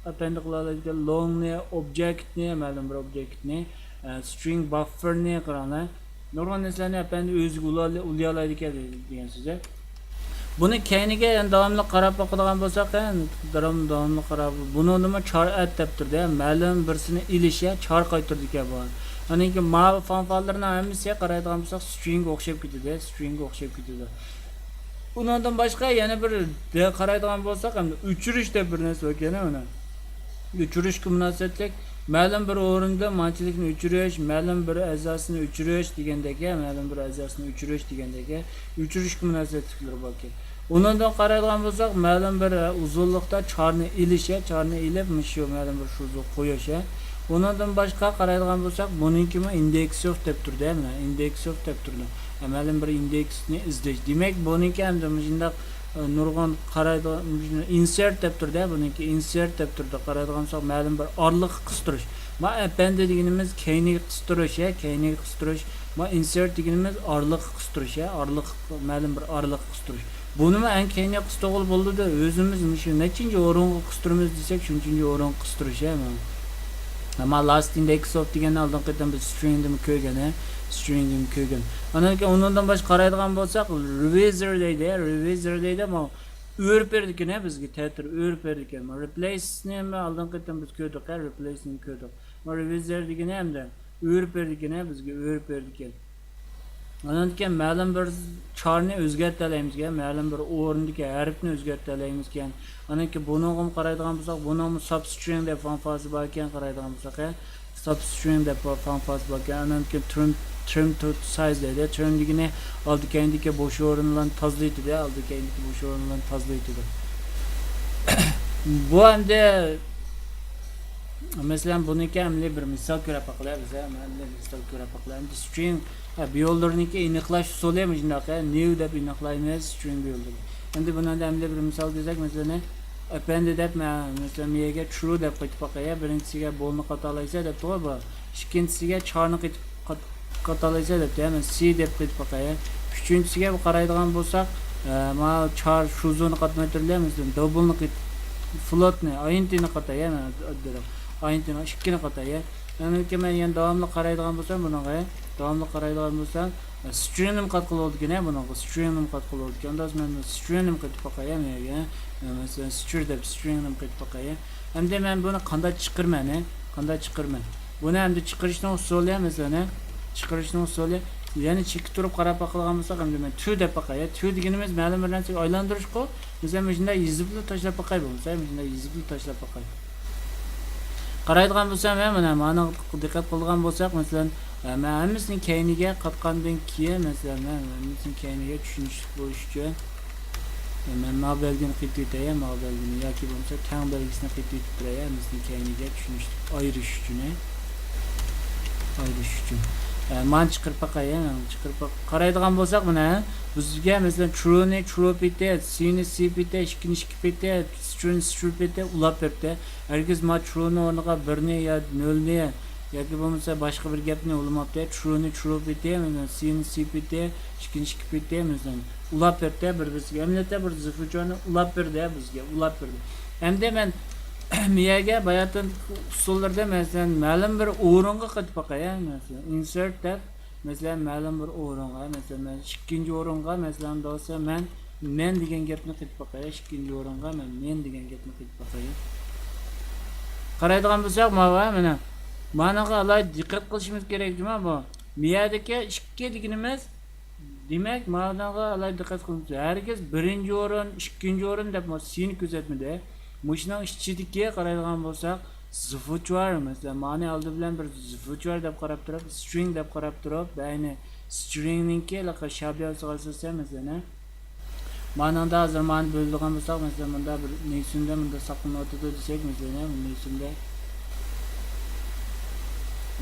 ئەپەندى قىلالايدىكەن، لونگنى، ئوبجېكتنى، مەلۇم بىر ئوبجېكتنى، ئە، سترىڭ باففېرنى قاراڭلار. نۇرغۇن نەرسىلەرنى ئەپەندى ئۆزىگە ئۇلا-، ئۇلىيالايدىكەن دېگەن سۆز. بۇنى كەينىگە يەنە داۋاملىق قاراپ باقىدىغان بولساق، يەنە داۋام-، داۋاملىق قاراپ، بۇنىڭدىمۇ چار ئەت دەپتۇر-دە، مەلۇم بىرسىنى ئېلىش، يا، چار قايتۇرىدىكەن بۇ. ئاندىن كېيىن ماۋۇ فانفارلىرىنىڭ ھەممىسىگە قارايدىغان بولساق، سترىڭگە ئوخشاپ كېتىدۇ، سترىڭگە ئوخشاپ كېتىدۇ. ئۇنىڭدىن باشقا يەنە بىر دە-، قارايدىغان بولساق، ئەمدى ئۆچۈرۈش دەپ بىر نەرسە بار ئىكەن، مانا. ئۆچۈرۈشكە مۇناسىۋەتلىك مەلۇم بىر ئورۇندا مانچىلىكنى ئۆچۈرۈش، مەلۇم بىر ئەزاسىنى ئۆچۈرۈش دېگەندەك، مەلۇم بىر ئەزاسىنى ئۆچۈرۈش دېگەندەك، ئۆچۈرۈشكە مۇناسىۋەتلىكلىرى بار ئىكەن. ئۇنىڭدىن قارايدىغان بولساق، مەلۇم بىر، ئە، ئۇزۇنلۇقتا چارنى ئېلىش، ئە، چارنى ئېلىپ، مۇشۇ مەلۇم بىر شۇزۇ قويۇش، ئە. ئۇنىڭدىن باشقا قارايدىغان بولساق، بۇنىڭكىمۇ ئىندېكس ئوف دەپ تۇرىدۇ، ئە، مانا، ئىندېكس ئوف دەپ تۇرىدۇ. ئە، مەلۇم بىر ئىندېكسنى ئىزدەش. دېمەك، بۇنىڭكى ئەمدى مۇشۇنداق، ئە، نۇرغۇن قارايدىغان، ئىنسېرت دەپ تۇرىدۇ، ئە، بۇنىڭكى ئىنسېرت دەپ تۇرىدۇ. قارايدىغان بولساق، مەلۇم بىر ئارىلىققا قىستۇرۇش. ما، ئەپەندى دېگىنىمىز كەينىگە قىستۇرۇش، ئە، كەينىگە قىستۇرۇش. ما، ئىنسېرت دېگىنىمىز ئارىلىققا قىستۇرۇش، ئە، ئارىلىق، مەلۇم بىر ئارىلىققا قىستۇرۇش. بۇنىمۇ ئەڭ كەينىگە قىستۇرغىلى بولىدۇ. ئۆزىمىز مۇشۇ نەچچىنچى ئورۇنغا قىستۇرىمىز دېسەك، شۇنچىنچى ئورۇنغا قىستۇرۇش، ئە، مانا. ئەمما لاست ئىندېكس ئوف دېگەننى ئالدىنقى قېتىم بىز سترىڭدىمۇ كۆرگەن، ھە؟ سترىڭدىمۇ كۆرگەن. ئاندىن كېيىن ئۇنىڭدىن باشقا قارايدىغان بولساق، رېۋىزېر دەيدۇ، ھە؟ رېۋىزېر دەيدۇ، ئەمما ئۆرۈپ بېرىدىكەن، ھە، بىزگە تەتۈر ئۆرۈپ بېرىدىكەن. رېپلېيسنى ئالدىنقى قېتىم بىز كۆردۇق، ھە؟ رېپلېيسنى كۆردۇق. رېۋىزېر دېگىنى ئەمدى ئۆرۈپ بېرىدىكەن، ھە، بىزگە ئۆرۈپ بېرىدىكەن. ئاندىن كېيىن مەلۇم بىر چارنى ئۆزگەرتەلەيمىزكەن، مەلۇم بىر ئورۇندىكى ھەرپنى ئۆزگەرتەلەيمىزكەن. ئاندىن كېيىن بۇنىڭغىمۇ قارايدىغان بولساق، بۇنىڭمۇ سابسترىڭ دەپ فانكسىيەسى بار ئىكەن، قارايدىغان بولساق، ھە. سابسترىڭ دەپ فانكسىيەسى بار ئىكەن. ئاندىن كېيىن ترىم، ترىم تو سايز دەيدۇ. ترىم دېگىنى ئالدى كەينىدىكى بوش ئورۇنلارنى تازىلايتىدۇ، ئالدى كەينىدىكى بوش ئورۇنلارنى تازىلايتىدۇ. بۇ ئەمدى، مەسىلەن، بۇنىڭكى ئەمەلىي بىر مىسال كۆرۈپ باقىلى، بىز ئەمەلىي مىسال كۆرۈپ باقىلى. ئەمدى سترىڭ، ھە، بىيولدۇرنىڭكى ئېنىقلاش ئۇسۇلى مۇشۇنداق، ھە، نيۇ دەپ ئېنىقلايمىز سترىڭ بىيولدۇرنى. ئەمدى بۇنى ئەمدى ئەمەلىي بىر مىسال دېسەك، مەسىلەن، ئەپەندى دەپ، مەن، مەسىلەن، مېيەگە ترۇ دەپ قېتىپ باقاي، ھە، بىرىنچىسىگە بولنى قاتالايسەن دەپتىغۇ بۇ. ئىككىنچىسىگە چارنى قېتىپ قات-، قاتالايسەن دەپتۇ، ھە، مەن سى دەپ قېتىپ باقاي، ھە. ئۈچىنچىسىگە قارايدىغان بولساق، ئە، مانا چار شۇزۇنى قاتماي تۇرۇلە، مەسىلەن، دوبلنى قېتىپ، فلوتنى، ئاينتىنى قاتاي، ھە، مەن ئاينتىنى، ئىككىنى قاتاي، ھە. ئەمدى مەن يەنە داۋاملىق قارايدىغان بولسام بۇنىڭغا، داۋاملىق قارايدىغان بولسام، ئە، سترىڭنىمۇ قاتقىلى بولىدىكەن، ھە، بۇنىڭغا سترىڭنىمۇ قاتقىلى بولىدىكەن. ئاندىن مەن سترىڭنىمۇ قېتىپ باقاي، ھە، مەيەگە، ئە، مەسىلەن، سترىڭ دەپ سترىڭنىمۇ قېتىپ باقاي. ئەمدى مەن بۇنى قانداق چىقىرىمەن، ھە؟ قانداق چىقىرىمەن؟ بۇنى ئەمدى چىقىرىشنىڭ ئۇسۇلى، مەسىلەن، ھە؟ چىقىرىشنىڭ ئۇسۇلى، يەنە چېكە تۇرۇپ قاراپ باقىدىغان بولساق، ئەمدى مەن تۇ دەپ باقاي، ھە؟ تۇ دېگىنىمىز مەلۇم بىر نەرسىگە ئايلاندۇرۇشقۇ، مەسىلەن، مۇشۇنداق يېزىپلا تاشلاپ باقاي بولمىسا، مۇشۇنداق يېزىپلا تاشلاپ باقاي. قارايدىغان بولسام، ھە، مانا، مانا دىققەت قىلىدىغان بولساق، مەسىلەن، ھە، مەن ھەممىسىنى كەينىگە قاتقاندىن كېيىن، مەسىلەن، مەن ھەممىسىنى كەينىگە چۈشىنىشلىك بولۇش ئۈچۈن، ھە، مەن ماۋۇ بەلگىنى قېتىۋېتەي، ھە، ماۋۇ بەلگىنى ياكى بولمىسا تەڭ بەلگىسىنى قېتىۋېتىپ بېرەي، ھە، ھەممىسىنى كەينىگە چۈشىنىشلىك ئايرىش ئۈچۈن، ھە. ئايرىش ئۈچۈن. ھە، مانا چىقىرىپ باقاي، ھە، مانا چىقىرىپ باق-، قارايدىغان بولساق، مانا، ھە، بىزگە، مەسىلەن، ترۇنى ترۇ پېتى، سىنى سى پېتى، ئىككىنى ئىككى پېتى، سترىڭنى سترىڭ پېتى ئۇلاپ بېرىپتۇ. ھەرگىز ما ترۇنى ئورنىغا بىرنى يا نۆلنى ياكى بولمىسا باشقا بىر گەپنى ئۇلىماپتۇ. ترۇنى ترۇ پېتى، مەسىلەن، سىنى سى پېتى، ئىككىنى ئىككى پېتى، مەسىلەن، ئۇلاپ بېرىپتۇ بىر-بىرسىگە. ئەمەلىيەتتە بىر زىفۇچارنى ئۇلاپ بېرىدۇ بىزگە، ئۇلاپ بېرىدۇ. ئەمدى مەن مېيەگە باياتىن ئۇسۇللىرىدا، مەسىلەن، مەلۇم بىر ئورۇنغا قېتىپ باقاي، مەسىلەن، ئىنسېرت دەپ، مەسىلەن، مەلۇم بىر ئورۇنغا، مەسىلەن، مەن ئىككىنچى ئورۇنغا، مەسىلەن، دېسە، مەن مەن دېگەن گەپنى قېتىپ باقاي، ئىككىنچى ئورۇنغا مەن مەن دېگەن گەپنى قېتىپ باقاي. قارايدىغان بولساق، ماۋۇ، مانا، مانىغا ئالاھىدە دىققەت قىلىشىمىز كېرەك جۇما بۇ. مېيەدىكى ئىككى دېگىنىمىز، دېمەك، مانىغا ئالاھىدە دىققەت قىلىمىز. ھەرگىز بىرىنچى ئورۇن، ئىككىنچى ئورۇن دەپ ما سىنى كۆرسەتمىدى. مۇشۇنىڭ ئىچىدىكى قارايدىغان بولساق، زىفۇچۇار، مەسىلەن، مانى ئالدى بىلەن بىر زىفۇچۇار دەپ قاراپ تۇرۇپ، سترىڭ دەپ قاراپ تۇرۇپ، يەنى سترىڭنىڭكى ھېلىقى شابياۋسىغا ئاساسەن، مەسىلەن، ھە؟ مانىڭدا ھازىر مانى بۆلىدىغان بولساق، مەسىلەن، مۇندا بىر نېيسۈندە مۇندا ساقلىنىۋاتىدۇ دېسەك، مەسىلەن، ھە، نېيسۈندە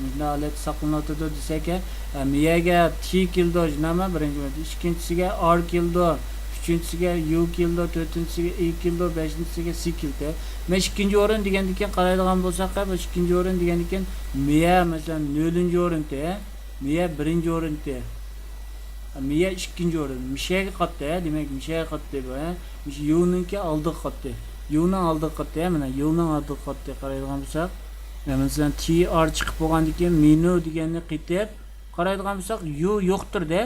مۇندا ھالەتتە ساقلىنىۋاتىدۇ دېسەك، ھە، مېيەگە تى كېلىدۇ، شۇنداقمۇ؟ بىرىنچى، ئىككىنچىسىگە ئار كېلىدۇ، ئۈچىنچىسىگە يۇ كېلىدۇ، تۆتىنچىسىگە ئى كېلىدۇ، بەشىنچىسىگە سى كېلىدۇ. مەن ئىككىنچى ئورۇن دېگەندىكىن قارايدىغان بولساق، بۇ ئىككىنچى ئورۇن دېگەندىكىن مېيە، مەسىلەن، نۆلىنچى ئورۇنتى، ھە؟ مىيە بىرىنچى ئورۇنتى. مىيە ئىككىنچى ئورۇن. مىشەگە قاتتى، ھە؟ دېمەك، مىشەگە قاتتى بۇ، ھە؟ مىش-، يۇنىڭكى ئالدىغا قاتتى. يۇنىڭ ئالدىغا قاتتى، ھە؟ مانا، يۇنىڭ ئالدىغا قاتتى. قارايدىغان بولساق، ھە، مەسىلەن، تى ئار چىقىپ بولغاندىن كېيىن مېنۇ دېگەننى قېتىپ قارايدىغان بولساق، يۇ يوقتۇر دە.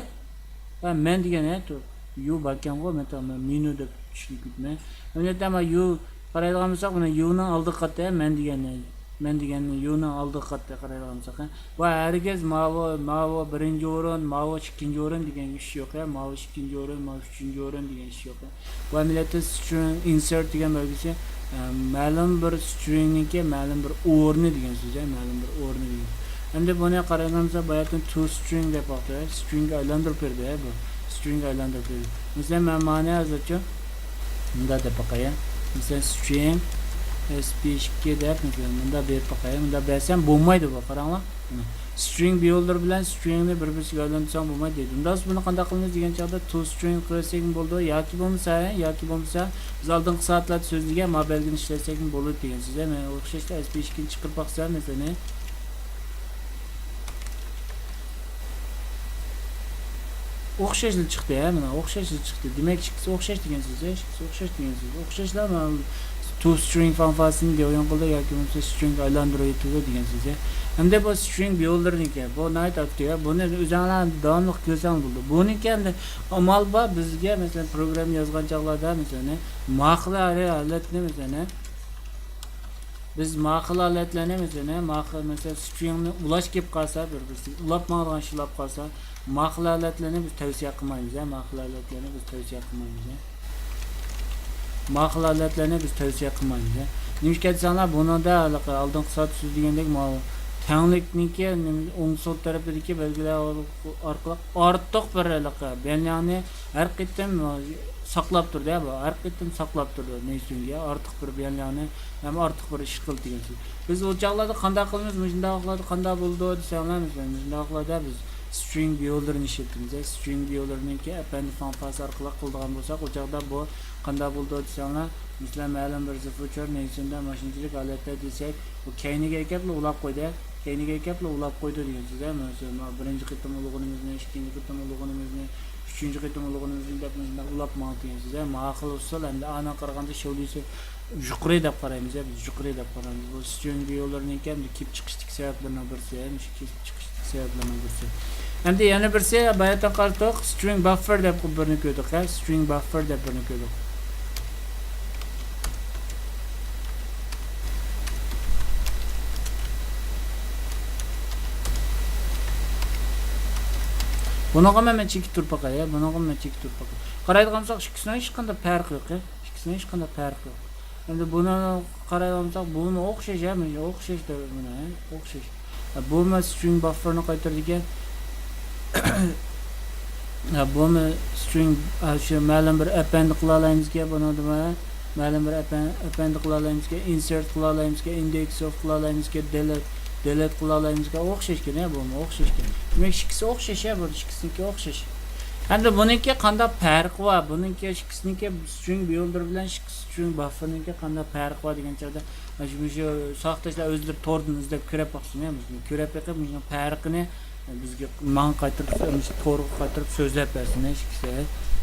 ھە، مەن دېگەن، ھە، تۇ-، يۇ باركەنغۇ، مەن تا-، مەن مېنۇ دەپ چۈشىنىپ كېتىمەن. مەن يۇ قارايدىغان بولساق، مانا، يۇنىڭ ئالدىغا قاتتى، ھە؟ مەن دېگەن، ھە؟ مەن دېگەننى يۇنىڭ ئالدىغا قاتتىق قارايدىغان بولساق، ھە. بۇ ھەرگىز ماۋۇ، ماۋۇ بىرىنچى ئورۇن، ماۋۇ ئىككىنچى ئورۇن دېگەن ئىش يوق، ھە. ماۋۇ ئىككىنچى ئورۇن، ماۋۇ ئۈچىنچى ئورۇن دېگەن ئىش يوق، ھە. بۇ ئەمەلىيەتتە string insert دېگەن بەلگىسى، ئە، مەلۇم بىر stringنىڭكى مەلۇم بىر ئورنى دېگەن سۆز، ھە. مەلۇم بىر ئورنى دېگەن. ئەمدى بۇنى قارايدىغان بولسا، باياتىن to string دەپ باقتى، ھە. Stringگە ئايلاندۇرۇپ بەردى، ھە، بۇ. Stringگە ئايلاندۇرۇپ بەردى. مەسىلەن، مەن مانا ھازىرچۇ مۇنداق دەپ باقاي، ھە. مەسىلەن، string S P ئىككى دەپ، مەسىلەن، مۇنداق بېرىپ باقاي. مۇنداق بەرسەم بولمايدۇ بۇ، قاراڭلار. String beholder بىلەن stringنى بىر-بىرسىگە ئايلاندۇرساڭ بولمايدۇ دېدى. ئۇنداق بولسا بۇنى قانداق قىلىمىز دېگەن چاغدا to string قىلىۋەتسەكمۇ بولىدۇ ياكى بولمىسا، ھە، ياكى بولمىسا بىز ئالدىنقى سائەتلەردە سۆزلىگەن ما بەلگىنى ئىشلەتسەكمۇ بولىدۇ دېگەن سۆز، ھە. مەن ئوخشاشلا S P ئىككىنى چىقىرىپ باقسام، مەسىلەن، ئوخشاشلا چىقتى، ھە، مانا ئوخشاشلا چىقتى. دېمەك، ئىككىسى ئوخشاش دېگەن سۆز، ھە، ئىككىسى ئوخشاش دېگەن سۆز. ئوخشاشلا مانا to string فانفاسىنى دېيىن قىلدى ياكى بولمىسا stringگە ئايلاندۇرۇۋېتىدۇ دېگەن سۆز، ھە. ئەمدى بۇ string beholderنىڭكى، بۇ ناھايىتى ئاددىي، ھە. بۇنى ئۆزۈڭلار داۋاملىق كۆرسەڭلار بولىدۇ. بۇنىڭكى ئەمدى ئامال بار، بىزگە، مەسىلەن، پروگرامما يازغان چاغلاردا، مەسىلەن، ماقۇل ھالەتنى، مەسىلەن، بىز ما خىل ھالەتلەرنى، مەسىلەن، ما خىل، مەسىلەن، stringنى ئۇلاش كېلىپ قالسا، بىر-بىرسىگە ئۇلاپ ماڭىدىغان ئىش بولۇپ قالسا، ما خىل ھالەتلەرنى بىز تەۋسىيە قىلمايمىز، ھە، ما خىل ھالەتلەرنى بىز تەۋسىيە قىلمايمىز، ھە. ما خىل ھالەتلەرنى بىز تەۋسىيە قىلمايمىز، ھە. نېمىشقا دېسەڭلار، بۇنىڭدا ھېلىقى ئالدىنقى سائەتتە سۆزلىگەندەك، ماۋۇ تەڭلىكنىڭكى نېمە، ئوڭ سول تەرىپىدىكى بەلگىلەر ئارقىلىق ئارتۇق بىر ھېلىقى بىيەنلەننى ھەر قېتىم ساقلاپ تۇردى، بۇ ھەر قېتىم ساقلاپ تۇردى. نېيسۈنگە ئارتۇق بىر بىيەنلەننى ھەم ئارتۇق بىر ئىش قىلدى دېگەن سۆز. بىز ئۇ چاغلاردا قانداق قىلىمىز؟ مۇشۇنداق ۋاقىتلاردا قانداق بولىدۇ دېسەڭلار، مەسىلەن، مۇشۇنداق ۋاقىتلاردا بىز string beholderنى ئىشلىتىمىز. String beholderنىڭكى append فانفاسى ئارقىلىق قىلىدىغان بولساق، ئۇ چاغدا بۇ قانداق بولىدۇ دېسەڭلار، مەسىلەن، مەلۇم بىر زىفۇچور نېيسۈندە ماشىنىچىلىك ھالەتتە دېسەك، ئۇ كەينىگە ئەكەپلا ئۇلاپ قويدى. كەينىگە ئەكەپلا ئۇلاپ قويدى دېگەن سۆز، ھە. مەسىلەن، بىرىنچى قېتىم ئۇلىغىنىمىزنى، ئىككىنچى قېتىم ئۇلىغىنىمىزنى، ئۈچىنچى قېتىم ئۇلىغىنىمىزنى دەپ مۇشۇنداق ئۇلاپ ماڭدى دېگەن سۆز، ھە. ماقۇل ئۇسۇل، ئەمدى ئانا قارىغاندا شەۋلىسى يۇقىرى دەپ قارايمىز، ھە، بىز يۇقىرى دەپ قارايمىز. بۇ string beholderنىڭكى ئەمدى كېلىپ چىقىشتىكى سەۋەبلەرنىڭ بىرسى، ھە، مۇشۇ كېلىپ چىقىشتىكى سەۋەبلەرنىڭ بىرسى. ئەمدى يەنە بىرسى، باياتىن قارىدۇق، string buffer دەپ بىرنى كۆردۇق، ھە، string buffer دەپ بىرنى كۆردۇق. بۇنىڭغا مەن، مەن چېكىپ تۇرۇپ باقاي، ھە، بۇنىڭغا مەن چېكىپ تۇرۇپ باقاي. قارايدىغان بولساق، ئىككىسىنىڭ ھېچقانداق پەرقى يوق، ھە، ئىككىسىنىڭ ھېچقانداق پەرقى يوق. ئەمدى بۇنى قارايۋالساق، بۇمۇ ئوخشاش، ھە، مانا ئوخشاش، مانا، ھە، ئوخشاش. ھە، بۇمۇ string bufferنى قايتۇرىدىكەن. ھە، بۇمۇ string، ھە، شۇ مەلۇم بىر append قىلالايمىزكەن، بۇنىڭدىمۇ، ھە، مەلۇم بىر append، append قىلالايمىزكەن، insert قىلالايمىزكەن، index of قىلالايمىزكەن، delete، delete قىلالايمىزكەن، ئوخشاشكەن، ھە، بۇمۇ ئوخشاشكەن. دېمەك، ئىككىسى ئوخشاش، ھە، بۇ ئىككىسىنىڭكى ئوخشاش. ئەمدى بۇنىڭكى قانداق پەرقى بار؟ بۇنىڭكى ئىككىسىنىڭكى string beholder بىلەن ئىككىسى string bufferنىڭكى قانداق پەرقى بار دېگەن چاغدا، مۇشۇ، مۇشۇ ساۋاقداشلار ئۆزلىرى توردىن ئىزدەپ كۆرۈپ باقسۇن، يا، مۇشۇنى كۆرۈپ بېقىپ، مۇشۇنىڭ پەرقىنى بىزگە ماڭا قايتۇرۇپ، مۇشۇ تورغا قايتۇرۇپ سۆزلەپ بەرسۇن، ھە، ئىككىسى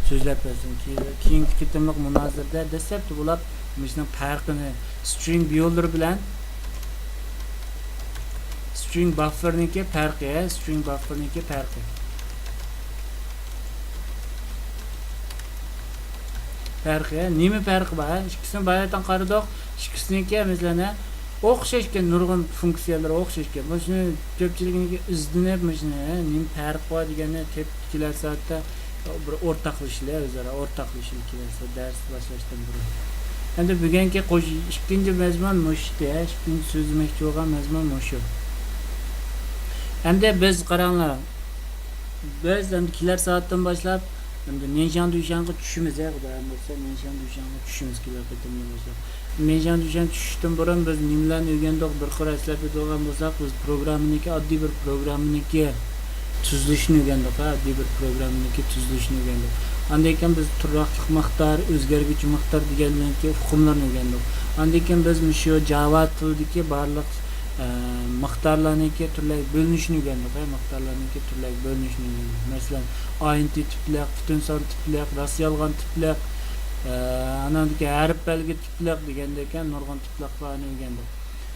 سۆزلەپ بەرسۇن. كېيىن، كېيىنكى قېتىملىق مۇنازىرىدە دەسلەپتە بولۇپ مۇشۇنىڭ پەرقىنى، string beholder بىلەن string bufferنىڭكى پەرقى، ھە، string bufferنىڭكى پەرقى. پەرقى، نېمە پەرقى بار؟ ئىككىسىنى باياتىن قارىدۇق. ئىككىسىنىڭكى، مەسىلەن، ئوخشاشكەن، نۇرغۇن فۇنكسىيەلىرى ئوخشاشكەن. مۇشۇنى كۆپچىلىكنىڭكى ئىزدىنىپ، مۇشۇنى، نېمە پەرقى بار دېگەننى تېپىپ كېلەر سائەتتە بىر ئورتاقلىشىلى، ئۆزئارا ئورتاقلىشىلى كېلەر سائەتتە، دەرس باشلاشتىن بۇرۇن. ئەمدى بۈگۈنكى قوش-، ئىككىنچى مەزمۇن مۇشۇ، ئىككىنچى سۆزلىمەكچى بولغان مەزمۇن مۇشۇ. ئەمدى بىز قاراڭلار، بىز ئەمدى كېلەر سائەتتىن باشلاپ، ئەمدى نېنشياڭ دۇيشياڭغا چۈشىمىز، ھە، خۇدايىم بۇيرۇسا، نېنشياڭ دۇيشياڭغا چۈشىمىز كېلەر قېتىمدىن باشلاپ. نېنشياڭ دۇيشياڭ چۈشۈشتىن بۇرۇن بىز نېمىلەرنى ئۆگەندۇق؟ بىر قۇر ئەسلەپ ئۆتىدىغان بولساق، بىز پروگراممىنىڭكى، ئاددىي بىر پروگراممىنىڭكى تۈزۈلۈشىنى ئۆگەندۇق، ھە، ئاددىي بىر پروگراممىنىڭكى تۈزۈلۈشىنى ئۆگەندۇق. ئاندىن كېيىن بىز تۇراقلىق مىقدار، ئۆزگەرگۈچى مىقدار دېگەنلەرنىڭكى ئۇقۇملىرىنى ئۆگەندۇق. ئاندىن كېيىن بىز مۇشۇ جاۋا تىلىدىكى بارلىق ئە، مىقدارلارنىڭكى تۈرلەرگە بۆلۈنۈشىنى ئۆگەندۇق، ھە، مىقدارلارنىڭكى تۈرلەرگە بۆلۈنۈشىنى ئۆگەندۇق. مەسىلەن، ئاينىتى تىپلىق، پۈتۈن سان تىپلىق، راست يالغان تىپلىق، ئە، ئاناندىكى ھەرپ بەلگە تىپلىق دېگەندەك نۇرغۇن تىپلىقلارنى ئۆگەندۇق.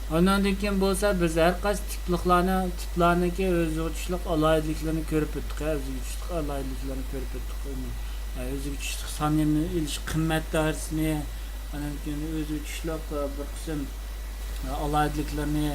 ئاناندىن كېيىن بولسا بىز ھەر قايسى تىپلىقلارنى، تىپلارنىڭكى ئۆزىگە تۇتۇشلۇق ئالاھىدىلىكلىرىنى كۆرۈپ ئۆتتۇق، ھە، ئۆزىگە تۇتۇشلۇق ئالاھىدىلىكلىرىنى كۆرۈپ ئۆتتۇق. ئە، ئۆزىگە تۇتۇشلۇق سانىيەنى ئېلىش قىممەت دائىرىسىنى، ئاناندىن كېيىن ئۆزىگە تۇتۇشلۇق، ئە، بىر قىسىم ئالاھىدىلىكلىرىنى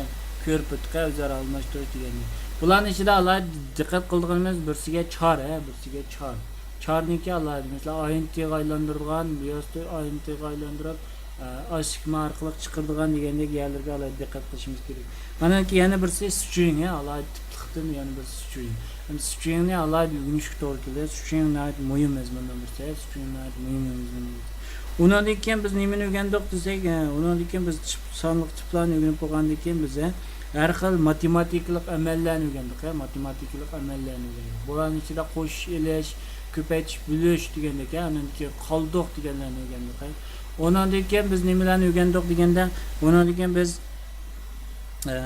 كۆرۈپ ئۆتتۇق، ئۆزئارا ئالماشتۇرۇش دېگەننى. بۇلارنىڭ ئىچىدە ئالاھىدە دىققەت قىلىدىغىنىمىز بىرسىگە چار، ھە، بىرسىگە چار. چارنىڭكى ئالاھىدە، مەسىلەن، ئاينېتىغا ئايلاندۇرىدىغان، بىياستا ئاينېتىغا ئايلاندۇرۇپ، ئە، ئاشىكما ئارقىلىق چىقىرىدىغان دېگەندەك يەرلەرگە ئالاھىدە دىققەت قىلىشىمىز كېرەك. ئاندىن كېيىن يەنە بىرسى سترىڭ، ھە، ئالاھىدە تىپلىقتىن يەنە بىرسى سترىڭ. ئەمدى سترىڭنى ئالاھىدە ئۆگىنىشكە توغرا كېلىدۇ. سترىڭ ناھايىتى مۇھىم مەزمۇننىڭ بىرسى، ھە، سترىڭ ناھايىتى مۇھىم مەزمۇننىڭ بىرسى. ئۇنىڭدىن كېيىن بىز نېمىنى ئۆگەندۇق دېسەك، ئە، ئۇنىڭدىن كېيىن بىز تىپ، سانلىق تىپلارنى ئۆگىنىپ بولغاندىن كېيىن بىز، ھە، ھەر خىل ماتېماتىكىلىق ئەمەللەرنى ئۆگەندۇق، ھە، ماتېماتىكىلىق ئەمەللەرنى ئۆگەندۇق. بۇلارنىڭ ئىچىدە قوشۇش، ئېلىش، كۆپەيتىش، بۆلۈش دېگەندەك، ھە، ئاندىن كېيىن قالدۇق دېگەنلەرنى ئۆگەندۇق، ھە. ئۇنىڭدىن كېيىن بىز نېمىلەرنى ئۆگەندۇق دېگەندە، ئۇنىڭدىن كېيىن بىز، ئە،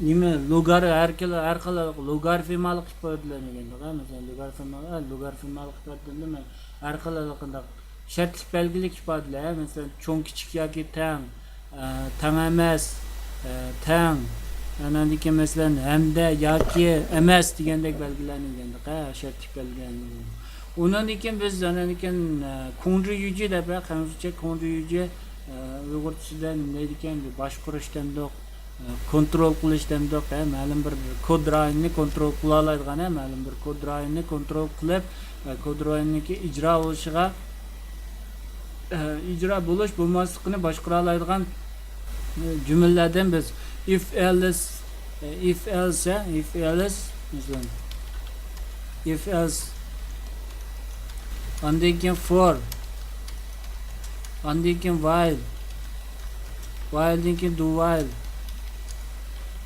نېمە، لوگار-، ھەر خىل، ھەر خىل لوگارفېمالىق ئىپادىلەرنى ئۆگەندۇق، ھە. مەسىلەن، لوگارفېمال-، ھە، لوگارفېمالىق ئىپادىلەر دېمە، ھەر خىل، ھەر قانداق شەرتلىك بەلگىلىك ئىپادىلەر، مەسىلەن، چوڭ، كىچىك ياكى تەڭ، ئە، تەڭ ئەمەس، ئە، تەڭ، ئاندىن كېيىن، مەسىلەن، ھەمدە ياكى ئەمەس دېگەندەك بەلگىلەرنى ئۆگەندۇق، ھە، شەرتلىك بەلگىلەرنى ئۆگەندۇق. ئۇنىڭدىن كېيىن بىز، ئاندىن كېيىن، ئە، كۇڭجى يۈجى دەپ، ھە، خەنزۇچە كۇڭجى يۈجى، ئە، ئۇيغۇرچىسىدا نېمە دەيدىكەن، باشقۇرۇش دەمدۇق، ئە، كونترول قىلىش دەمدۇق، ھە، مەلۇم بىر كود رايونىنى كونترول قىلالايدىغان، ھە، مەلۇم بىر كود رايونىنى كونترول قىلىپ، ئە، كود رايونىنىڭكى ئىجرا بولۇشىغا، ئە، ئىجرا بولۇش بولماسلىقىنى باشقۇرالايدىغان، ئە، جۈملىلەردىن بىز if else، ئە، if else، ھە، if else، مەسىلەن، if else، ئاندىن كېيىن for، ئاندىن كېيىن while، while دىن كېيىن do while،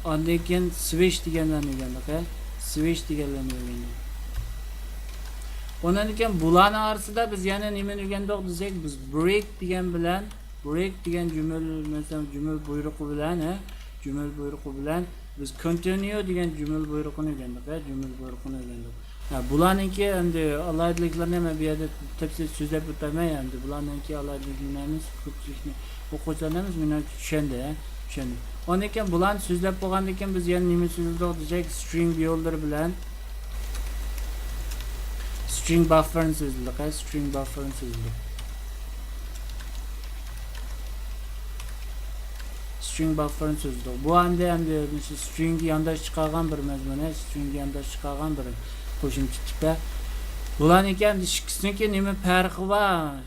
ئاندىن كېيىن switch دېگەنلەرنى ئۆگەندۇق، ھە؟ Switch دېگەنلەرنى ئۆگەندۇق. ئۇنىڭدىن كېيىن بۇلارنىڭ ئارىسىدا بىز يەنە نېمىنى ئۆگەندۇق دېسەك، بىز break دېگەن بىلەن، break دېگەن جۈملە، مەسىلەن، جۈملە بۇيرۇقى بىلەن، ھە؟ جۈملە بۇيرۇقى بىلەن بىز continue دېگەن جۈملە بۇيرۇقىنى ئۆگەندۇق، ھە؟ جۈملە بۇيرۇقىنى ئۆگەندۇق. ھە، بۇلارنىڭكى ئەمدى ئالاھىدىلىكلىرىنى مەن بۇ يەردە تەپسىلىي سۆزلەپ ئۆتەلمەي، ئەمدى بۇلارنىڭكى ئالاھىدىلىكلىرىنى ھەممىسى كۆپچىلىكنى، ئوقۇغۇچىلارنىڭ ھەممىسى مېنىڭچە چۈشەندى، ھە، چۈشەندى. ئاندىن كېيىن بۇلارنى سۆزلەپ بولغاندىن كېيىن بىز يەنە نېمە سۆزلىدۇق دېسەك، string builder بىلەن string buffer نى سۆزلىدۇق، ھە، string buffer نى سۆزلىدۇق. String buffer نى سۆزلىدۇق. بۇ ئەمدى، ئەمدى مۇشۇ string گە يانداش چىقارغان بىر مەزمۇن، ھە، string گە يانداش چىقارغان بىر قوشۇمچە تىپ، ھە. بۇلارنىڭكى ئەمدى ئىككىسىنىڭكى نېمە پەرقى بار؟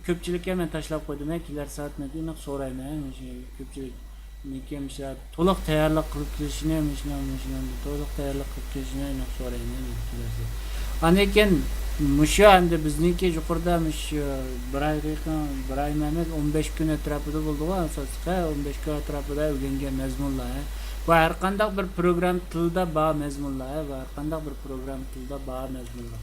كۆپچىلىككە مەن تاشلاپ قويدۇم، ھە، كېلەر سائەت مەن ئېنىق سورايمەن، ھە، مۇشۇ كۆپچىلىك نېكى مۇشۇ تولۇق تەييارلىق قىلىپ كېلىشىنى، مۇشۇنى، مۇشۇنى تولۇق تەييارلىق قىلىپ كېلىشىنى ئېنىق سورايمەن، كېلەرسى. ئاندىن كېيىن مۇشۇ ئەمدى بىزنىڭكى يۇقىرىدا مۇشۇ بىر ئايغا يېقىن، بىر ئاي ئەمەس، ئون بەش كۈن ئەتراپىدا بولدىغۇ، ئاساسلىقى ئون بەش كۈن ئەتراپىدا ئۆگەنگەن مەزمۇنلار. بۇ ھەر قانداق بىر پروگرام تىلىدا بار مەزمۇنلار، بۇ ھەر قانداق بىر پروگرام تىلىدا بار مەزمۇنلار.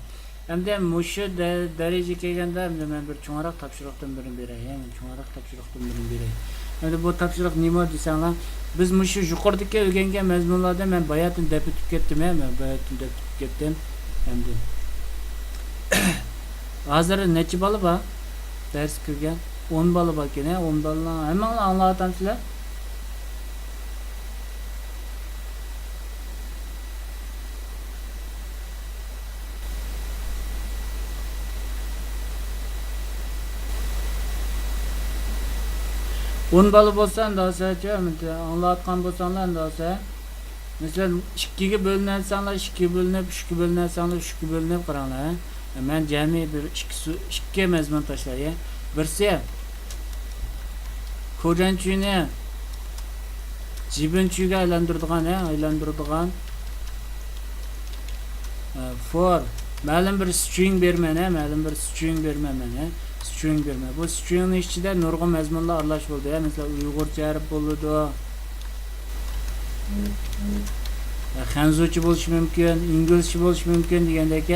ئەمدى مۇشۇ دە-، دەرىجىگە كەلگەندە، ئەمدى مەن بىر چوڭراق تاپشۇرۇقتىن بىرنى بېرەي، ھە، مەن چوڭراق تاپشۇرۇقتىن بىرنى بېرەي. ئەمدى بۇ تاپشۇرۇق نېمە دېسەڭلار، بىز مۇشۇ يۇقىرىدىكى ئۆگەنگەن مەزمۇنلاردىن مەن باياتىن دەپ ئۆتۈپ كەتتىم، ھە، مەن باياتىن دەپ ئۆتۈپ كەتتىم. ئەمدى ھازىر نەچچە بالا بار دەرسكە كىرگەن؟ ئون بالا باركەن، ھە، ئون بالىنىڭ ھەممىڭلار ئاڭلاۋاتامسىلەر؟ ئون بالا بولسا ئەمدى ھازىرچە ئاڭلاۋاتقان بولساڭلار ئەمدى ھازىر. مەسىلەن، ئىككىگە بۆلۈنەلىسەڭلار، ئىككىگە بۆلۈنۈپ، ئۈچكە بۆلۈنەلىسەڭلار، ئۈچكە بۆلۈنۈپ قاراڭلار، ھە. مەن جەمئىي بىر ئىككى سو-، ئىككى مەزمۇن تاشلاي، ھە. بىرسى، كودەنچۈنى جىبىنچۈگە ئايلاندۇرىدىغان، ھە، ئايلاندۇرىدىغان، ئە، for. مەلۇم بىر string بېرىمەن، ھە، مەلۇم بىر string بېرىمەن مەن، ھە. String بېرىمەن. بۇ string نىڭ ئىچىدە نۇرغۇن مەزمۇنلار ئارىلاشما بولىدۇ، ھە. مەسىلەن، ئۇيغۇرچە ھەرپ بولىدۇ. خەنزۇچە بولۇشى مۇمكىن، ئىنگلىزچە بولۇشى مۇمكىن دېگەندەك،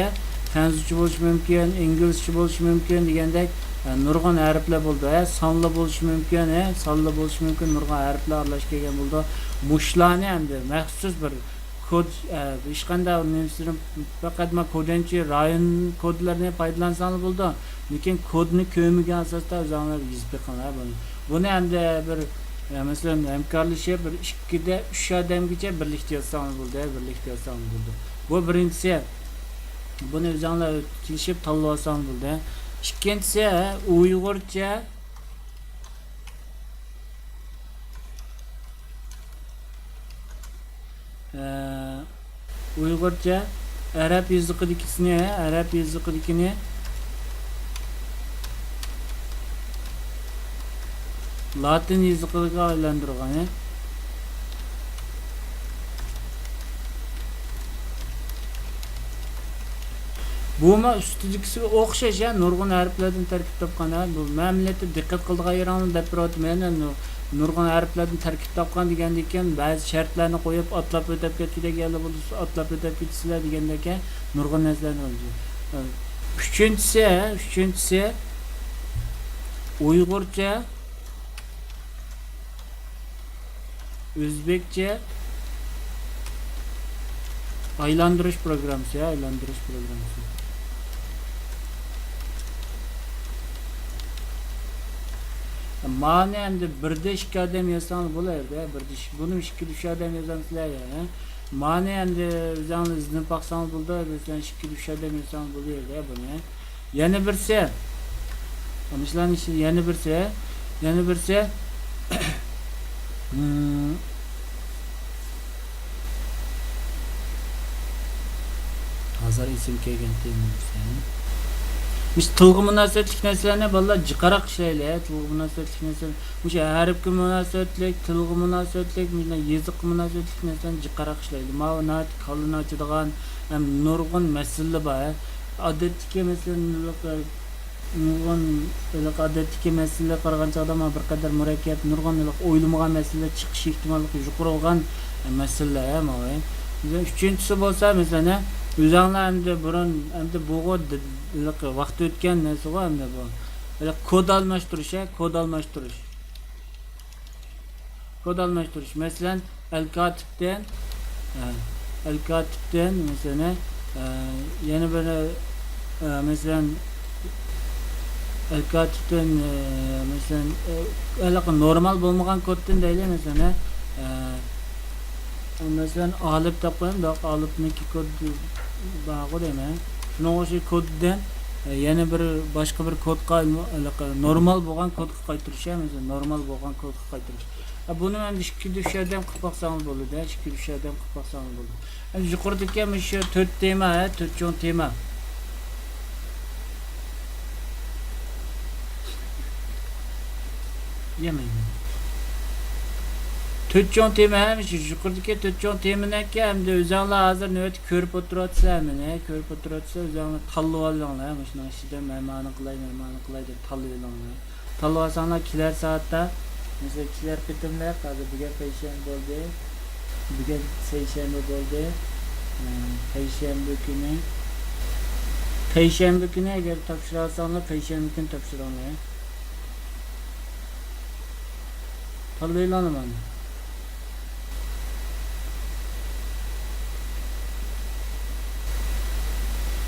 خەنزۇچە بولۇشى مۇمكىن، ئىنگلىزچە بولۇشى مۇمكىن دېگەندەك، نۇرغۇن ھەرپلەر بولىدۇ. سانلا بولۇشى مۇمكىن، سانلا بولۇشى مۇمكىن، نۇرغۇن ھەرپلەر ئارىلاش كەلگەن بولىدۇ. مۇشۇلارنى ئەمدى مەخسۇس بىر كود، ھېچقانداق نېمىسىدىن پەقەت ما كودەنچى رايون كودلىرىنى پايدىلانساڭلار بولىدۇ. لېكىن كودنى كۆرمىگەن ئاساستا ئۆزۈڭلار يېزىپ بېقىڭلار بۇنى. بۇنى ئەمدى بىر، ئە، مەسىلەن، ھەمكارلىشىپ بىر ئىككىدە ئۈچ ئادەمگىچە بىرلىكتە يازساڭلار بولىدۇ، بىرلىكتە يازساڭلار بولىدۇ. بۇ بىرىنچىسى. بۇنى ئۆزۈڭلار كېلىشىپ تاللىۋالساڭلار بولىدۇ. ئىككىنچىسى، ئۇيغۇرچە، ئە، ئۇيغۇرچە ئەرەب يېزىقىدىكىسىنى، ئەرەب يېزىقىدىكىنى لاتىن يېزىقىغا ئايلاندۇرغان. بۇمۇ ئۈستىدىكىسىگە ئوخشاش، ھە، نۇرغۇن ھەرپلەردىن تەركىب تاپقان، ھە. بۇ مەملىكەتتە دىققەت قىلىدىغان يېرىڭنى دەپ بېرىۋاتىمەن، ھە. نۇ-، نۇرغۇن ھەرپلەردىن تەركىب تاپقان دېگەندىن كېيىن بەزى شەرتلەرنى قويۇپ، ئاتلاپ ئۆتۈپ كەتكۈدەك يەرلەر بولسا، ئاتلاپ ئۆتۈپ كېتىسىلەر دېگەندەك، ھە، نۇرغۇن نەرسىلەرنى قىلىدۇ. ئۈچىنچىسى، ھە، ئۈچىنچىسى، ئۇيغۇرچە ئۆزبېكچە ئايلاندۇرۇش پروگراممىسى، ئايلاندۇرۇش پروگراممىسى. مانى ئەمدى بىردە ئىككى ئادەم يازساڭلار بولۇۋېرىدۇ، بىردە ئىككى، بۇنى ئىككىدە ئۈچ ئادەم يازامسىلەر يا، ھە؟ مانى ئەمدى ئۆزۈڭلار ئىزدىنىپ باقساڭلار بولىدۇ، بىزدىن ئىككىدە ئۈچ ئادەم يازساڭلار بولۇۋېرىدۇ بۇنى. يەنە بىرسى، مۇشۇلارنىڭ ئىچىدە يەنە بىرسى، يەنە بىرسى، ھازىر ئېسىمگە كەلگەن تېما. مۇشۇ تىلغا مۇناسىۋەتلىك نەرسىلەرنى بالىلار جىقراق ئىشلەيلى، تىلغا مۇناسىۋەتلىك نەرسىلەر. مۇشۇ ھەرپكە مۇناسىۋەتلىك، تىلغا مۇناسىۋەتلىك، مۇشۇنداق يېزىققا مۇناسىۋەتلىك نەرسىلەرنى جىقراق ئىشلەيلى. ماۋۇ ناھايىتى كاللىنى ئاچىدىغان ھەم نۇرغۇن مەسىلىلەر بار. ئادەتتىكى مەسىلىنى نۇرغۇن ھېلىقى ئادەتتىكى مەسىلىگە قارىغان چاغدا مانا بىر قەدەر مۇرەككەپ، نۇرغۇن ھېلىقى ئويلىمىغان مەسىلىلەر چىقىش ئېھتىماللىقى يۇقىرى بولغان مەسىلىلەر، ھە، ماۋۇ. ئۈچىنچىسى بولسا، مەسىلەن، ئۆزۈڭلار ئەمدى بۇرۇن، ئەمدى بۇغۇ د-، ھېلىقى ۋاقتى ئۆتكەن نەرسىغۇ ئەمدى بۇ. ھېلىقى كود ئالماشتۇرۇش، ھە، كود ئالماشتۇرۇش. كود ئالماشتۇرۇش. مەسىلەن، ئەلكاتىپتىن، ئە، ئەلكاتىپتىن، مەسىلەن، ئە، يەنە بىر، ئە، مەسىلەن، ئەلكاتىپتىن، ئە، مەسىلەن، ئە، ھېلىقى نورمال بولمىغان كودتىن دەيلى، مەسىلەن، ئە، مەسىلەن، ئالىپ دەپ قويايلى، ئالىپنىڭكى كودى بارغۇ دەيمەن. شۇنىڭغا ئوخشاش كوددىن، ئە، يەنە بىر، باشقا بىر كودقا، ھېلىقى نورمال بولغان كودقا قايتۇرۇش، ھە، مەسىلەن، نورمال بولغان كودقا قايتۇرۇش. ھە، بۇنى ئەمدى ئىككىدە ئۈچ ياردەم قىلىپ باقساڭىز بولىدۇ، ھە، ئىككىدە ئۈچ ياردەم قىلىپ باقساڭىز بولىدۇ. ئەمدى يۇقىرىدىكى مۇشۇ تۆت تېما، ھە، تۆت چوڭ تېما. يەمەيمەن. تۆت چوڭ تېما، ھە، مۇشۇ يۇقىرىدىكى تۆت چوڭ تېمىنىڭكى ئەمدى ئۆزۈڭلار ھازىر نۆۋەتتە كۆرۈپ ئولتۇرۇۋاتىسىلەر مېنى، كۆرۈپ ئولتۇرۇۋاتىسىلەر، ئۆزۈڭلار تاللىۋالىڭلار، مۇشۇنىڭ ئىچىدىن مەن مانى قىلاي، مەن مانى قىلاي دەپ تاللىۋېلىڭلار. تاللىۋالساڭلار كېلەر سائەتتە، مەسىلەن، كېلەر قېتىملىق، ھازىر بۈگۈن پەيشەنبە بولدى. بۈگۈن سەيشەنبە بولدى. ئە، پەيشەنبە كۈنى، پەيشەنبە كۈنى ئەگەر تاپشۇرالىساڭلار، پەيشەنبە كۈنى تاپشۇرۇڭلار. تاللىۋېلىڭلار مانا.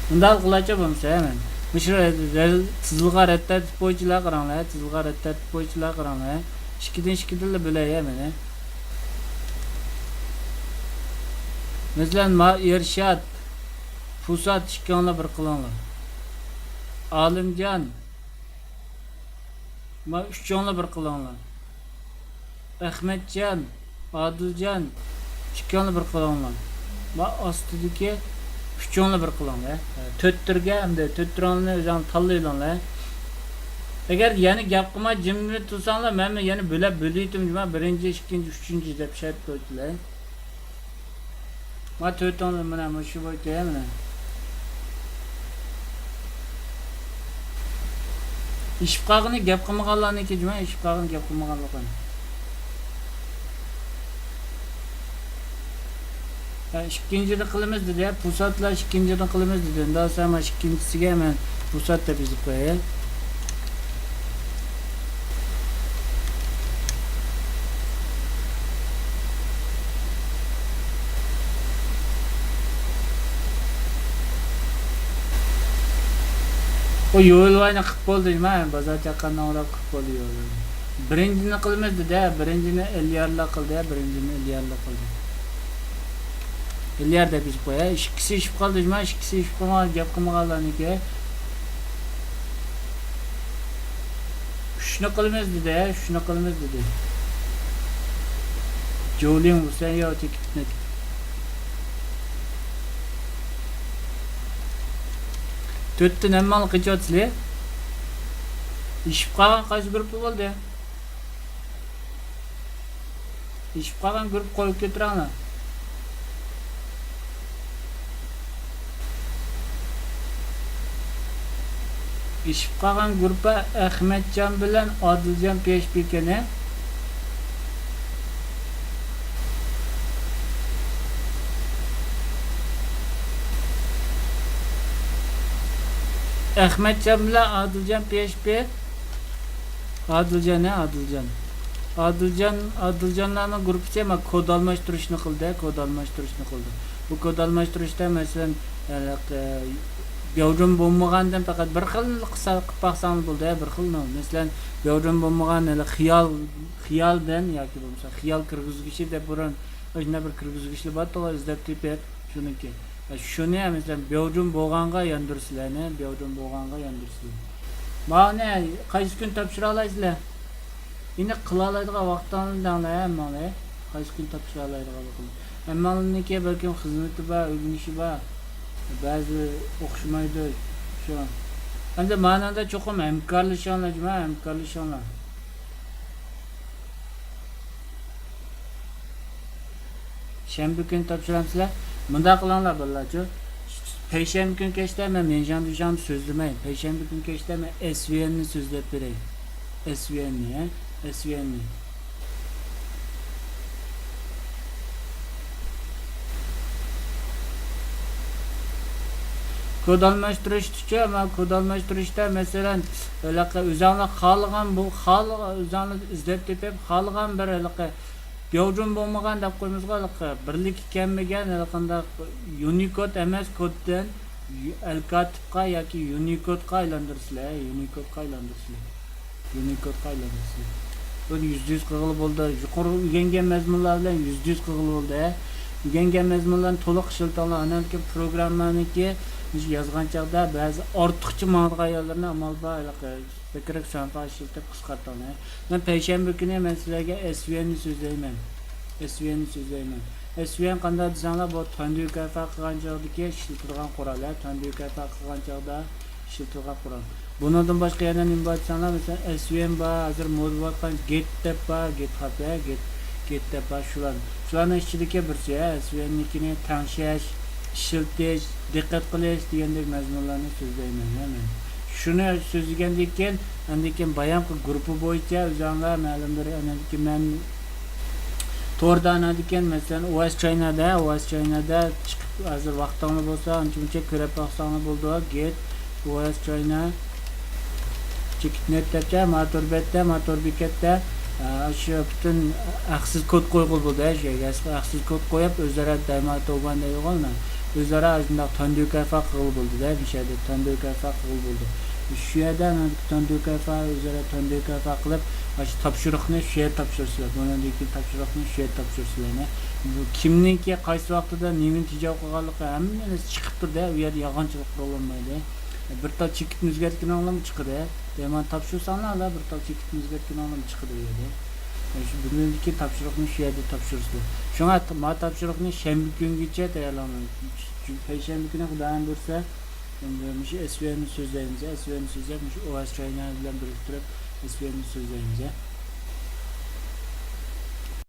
مۇنداق قىلايچۇ بولمىسا، ھە، مەن مۇشۇ رەل-، تىزىلغان رەت تەرتىپ بويىچىلا قاراڭلار، تىزىلغان رەت تەرتىپ بويىچىلا قاراڭلار. ئىككىدىن ئىككىدىنلا بۆلەي، ھە، مېنى. مەسىلەن، ما ئىرشات، پۇسات ئىككىڭلار بىر قىلىڭلار. ئالىمجان، ما ئۈچۈڭلار بىر قىلىڭلار. ئەخمەتجان، ئادىلجان، ئىككىڭلار بىر قىلىڭلار. ما ئاستىدىكى ئۈچۈڭلار بىر قىلىڭلار. تۆت تۈرگە، ئەمدى تۆت تۈرۈڭلارنى ئۆزۈڭلار تاللىۋېلىڭلار. ئەگەر يەنە گەپ قىلماي جىملا تۇرساڭلار، مەنمۇ يەنە بۆلەپ بۆلۈۋېتىمەن جۇما، بىرىنچى، ئىككىنچى، ئۈچىنچى دەپ شەرت قويۇپتىلەر. ما تۆتىڭلار مانا مۇشۇ بويىچە مانا. ئېشىپ قالغىنى گەپ قىلمىغانلارنىڭكى جۇما، ئېشىپ قالغىنى گەپ قىلمىغانلىقىنى. ھە، ئىككىنچىدىن قىلىمىز دېدى، ھە، پۇرسەتلەر ئىككىنچىدىن قىلىمىز دېدى. ئۇنداق بولسا مانا ئىككىنچىسىگە مەن پۇرسەت دەپ يېزىپ قوياي. ئۇ يولۋاينى قىپ بولدى، ما بازار چاققاننى ئاڭلاپ قىپ بولدى يولۋاينى. بىرىنچىنى قىلىمىز دېدى، ھە، بىرىنچىنى ئىليارلا قىلدى، ھە، بىرىنچىنى ئىليارلا قىلدى. ئىليار دەپ يېزىپ قوياي. ئىككىسى ئېشىپ قالدى، جۇما، ئىككىسى ئېشىپ قالمىغان، گەپ قىلمىغانلارنىڭكى. ئۈچنى قىلىمىز دېدى، ئۈچنى قىلىمىز دېدى. جولىڭ ھۈسەن ياۋ چېكىتنى. تۆتتىن ھەممىڭلار قېچىۋاتىسىلەر. ئېشىپ قالغان قايسى گۇرۇپپا بولدى؟ ئېشىپ قالغان گۇرۇپپا قول كۆتۈرۈڭلار. ئېشىپ قالغان گۇرۇپپا ئەخمەتجان بىلەن ئادىلجان پى ئېچ پى ئىكەن ھە. ئەخمەتجان بىلەن ئادىلجان پى ئېچ پى. ئادىلجان ھە، ئادىلجان. ئادىلجان، ئادىلجانلارنىڭ گۇرۇپپىسى مانا كود ئالماشتۇرۇشنى قىلدى، كود ئالماشتۇرۇشنى قىلدى. بۇ كود ئالماشتۇرۇشتا مەسىلەن، ھېلىقى بياۋجۈەن بولمىغاندىن پەقەت بىر خىل قىلسا، قىلىپ باقساڭلار بولدى، بىر خىل. مەسىلەن، بياۋجۈەن بولمىغان ھېلىقى خىيال، خىيالدىن ياكى بولمىسا خىيال كىرگۈزگۈچى دەپ بۇرۇن ئاشۇنداق بىر كىرگۈزگۈچلەر بارتۇغۇ، ئىزدەپ تېپىپ شۇنىڭكى. شۇنى مەسىلەن بياۋجۈەن بولغانغا ياندۇرىسىلەر، بياۋجۈەن بولغانغا ياندۇرىسىلەر. مانا قايسى كۈنى تاپشۇرالايسىلەر؟ ئېنىق قىلالايدىغان ۋاقتىڭلارنى دەڭلار ھەممىڭلار. قايسى كۈنى تاپشۇرالايدىغانلىقىنى. ھەممىڭلارنىڭكى بەلكىم خىزمىتى بار، ئۆگىنىشى بار. بەزى ئوخشىمايدۇ. شۇ. ئەمدى ماناندا چوقۇم ھەمكارلىشىڭلار، جۇما، ھەمكارلىشىڭلار. شەنبە كۈنى تاپشۇرامسىلەر؟ مۇنداق قىلىڭلار بالىلارچۇ. پەيشەنبە كۈنى كەچتە مەن ميەنشاڭ دۇشاڭنى سۆزلىمەي. پەيشەنبە كۈنى كەچتە مەن ئېس ۋى ئېننى سۆزلەپ بېرەي. ئېس ۋى ئېننى، ھە؟ ئېس ۋى ئېننى. كود ئالماشتۇرۇشتىچۇ، ئەمما كود ئالماشتۇرۇشتا مەسىلەن، ھېلىقى ئۆزۈڭلار خالىغان بۇ، خالىغان ئۆزۈڭلار ئىزدەپ تېپىپ، خالىغان بىر ھېلىقى بياۋجۈەن بولمىغان دەپ قويىمىزغۇ، ھېلىقى بىرلىككە كەلمىگەن ھېلىقانداق يۇنىكود ئەمەس كودتىن ئەلكاتىپقا ياكى يۇنىكودقا ئايلاندۇرىسىلەر، يۇنىكودقا ئايلاندۇرىسىلەر. يۇنىكودقا ئايلاندۇرىسىلەر. بۇنى يۈزدە يۈز قىلغىلى بولىدۇ. يۇقىرى ئۆگەنگەن مەزمۇنلار بىلەن يۈزدە يۈز قىلغىلى بولىدۇ، ھە. ئۆگەنگەن مەزمۇنلارنى تولۇق ئىشلىتىڭلار. ئاندىن كېيىن پروگراممانىڭكى مۇشۇ يازغان چاغدا بەزى ئارتۇقچە ماڭىدىغان يەرلىرىنى ئامال بار ھېلىقى بەكرەك سانپا ئىشلىتىپ قىسقارتىڭلار. مەن پەيشەنبە كۈنى مەن سىلەرگە ئېس ۋى ئېننى سۆزلەيمەن. ئېس ۋى ئېننى سۆزلەيمەن. ئېس ۋى ئېن قانداق دېسەڭلار، بۇ تاندۇكەيفا قىلغان چاغدىكى ئىشلىتىدىغان قورال، ھە، تاندۇكەيفا قىلغان چاغدا ئىشلىتىدىغان قورال. بۇنىڭدىن باشقا يەنە نېمە بار دېسەڭلار، مەسىلەن، ئېس ۋى ئېن بار، ھازىر مودا بولۇۋاتقان گېت دەپ بار، گېت ھاب، ھە، گېت، گېت دەپ بار، شۇلار. شۇلارنىڭ ئىچىدىكى بىرسى، ھە، ئېس ۋى ئېننىڭكىنى تەڭشەش، ئىشلىتىش، دىققەت قىلىش دېگەندەك مەزمۇنلارنى سۆزلەيمەن، ھە، مەن. شۇنى سۆزلىگەندىن كېيىن، ئاندىن كېيىن بايامقى گۇرۇپپا بويىچە ئۆزۈڭلار مەلۇم بىر، ئاندىن كېيىن مەن توردا ئاناندىكىن، مەسىلەن، ئو ئەس چاينادا، ئو ئەس چاينادا چىقىپ، ھازىر ۋاقتىڭلار بولسا، ئانچە-مۇنچە كۆرۈپ باقساڭلار بولىدۇ. گېت، ئو ئەس چاينا، چېكىت نەت دەپتە، ماتور بەتتە، ماتور بېكەتتە، ئە، شۇ پۈتۈن ھەقسىز كود قويغىلى بولىدۇ، ھە، شۇ يەرگە ھەقسىز كود قويۇپ، ئۆزئارا دەيما توۋبان دەيدىغۇ، ئۆزئارا ئاشۇنداق تاندۇكەيفا قىلغىلى بولىدۇ، دە، مۇشۇ يەردە تاندۇكەيفا قىلغىلى بولىدۇ. شۇ يەردە تاندۇكەيفا، ئۆزئارا تاندۇكەيفا قىلىپ، ئاشۇ تاپشۇرۇقنى شۇ يەردە تاپشۇرىسىلەر. بۇنىڭدىن كېيىن تاپشۇرۇقنى شۇ يەردە تاپشۇرىسىلەر. بۇ كىمنىڭكى قايسى ۋاقتىدا نېمىنى تېجاۋ قىلغانلىقى ھەممىنى چىقىپ تۇرىدۇ. ئۇ يەردە يالغانچىلىق قىلىنمايدۇ. بىر تال چېكىتنى ئۆزگەرتكىنىڭلارمۇ چىقىدۇ. دەيمەن تاپشۇرساڭلار، بىر تال چېكىتنى ئۆزگەرتكىنىڭلارمۇ چىقىدۇ ئۇ يەردە. شۇ بۇنىڭدىن كېيىن تاپشۇرۇقنى شۇ يەردە تاپشۇرىسىلەر. شۇڭا ما تاپشۇرۇقنى شەنبە كۈنگىچە تەييارلاڭلار. پەيشەنبە كۈنى خۇدايىم بۇيرۇسا، ئەمدى مۇشۇ ئېس ۋى ئېننى سۆزلەيمىز، ئېس ۋى ئېننى سۆزلەپ، مۇشۇ ئو ئەس چاينا بىلەن بىرلىكتۈرۈپ، ئېس ۋى ئېننى سۆزلەيمىز.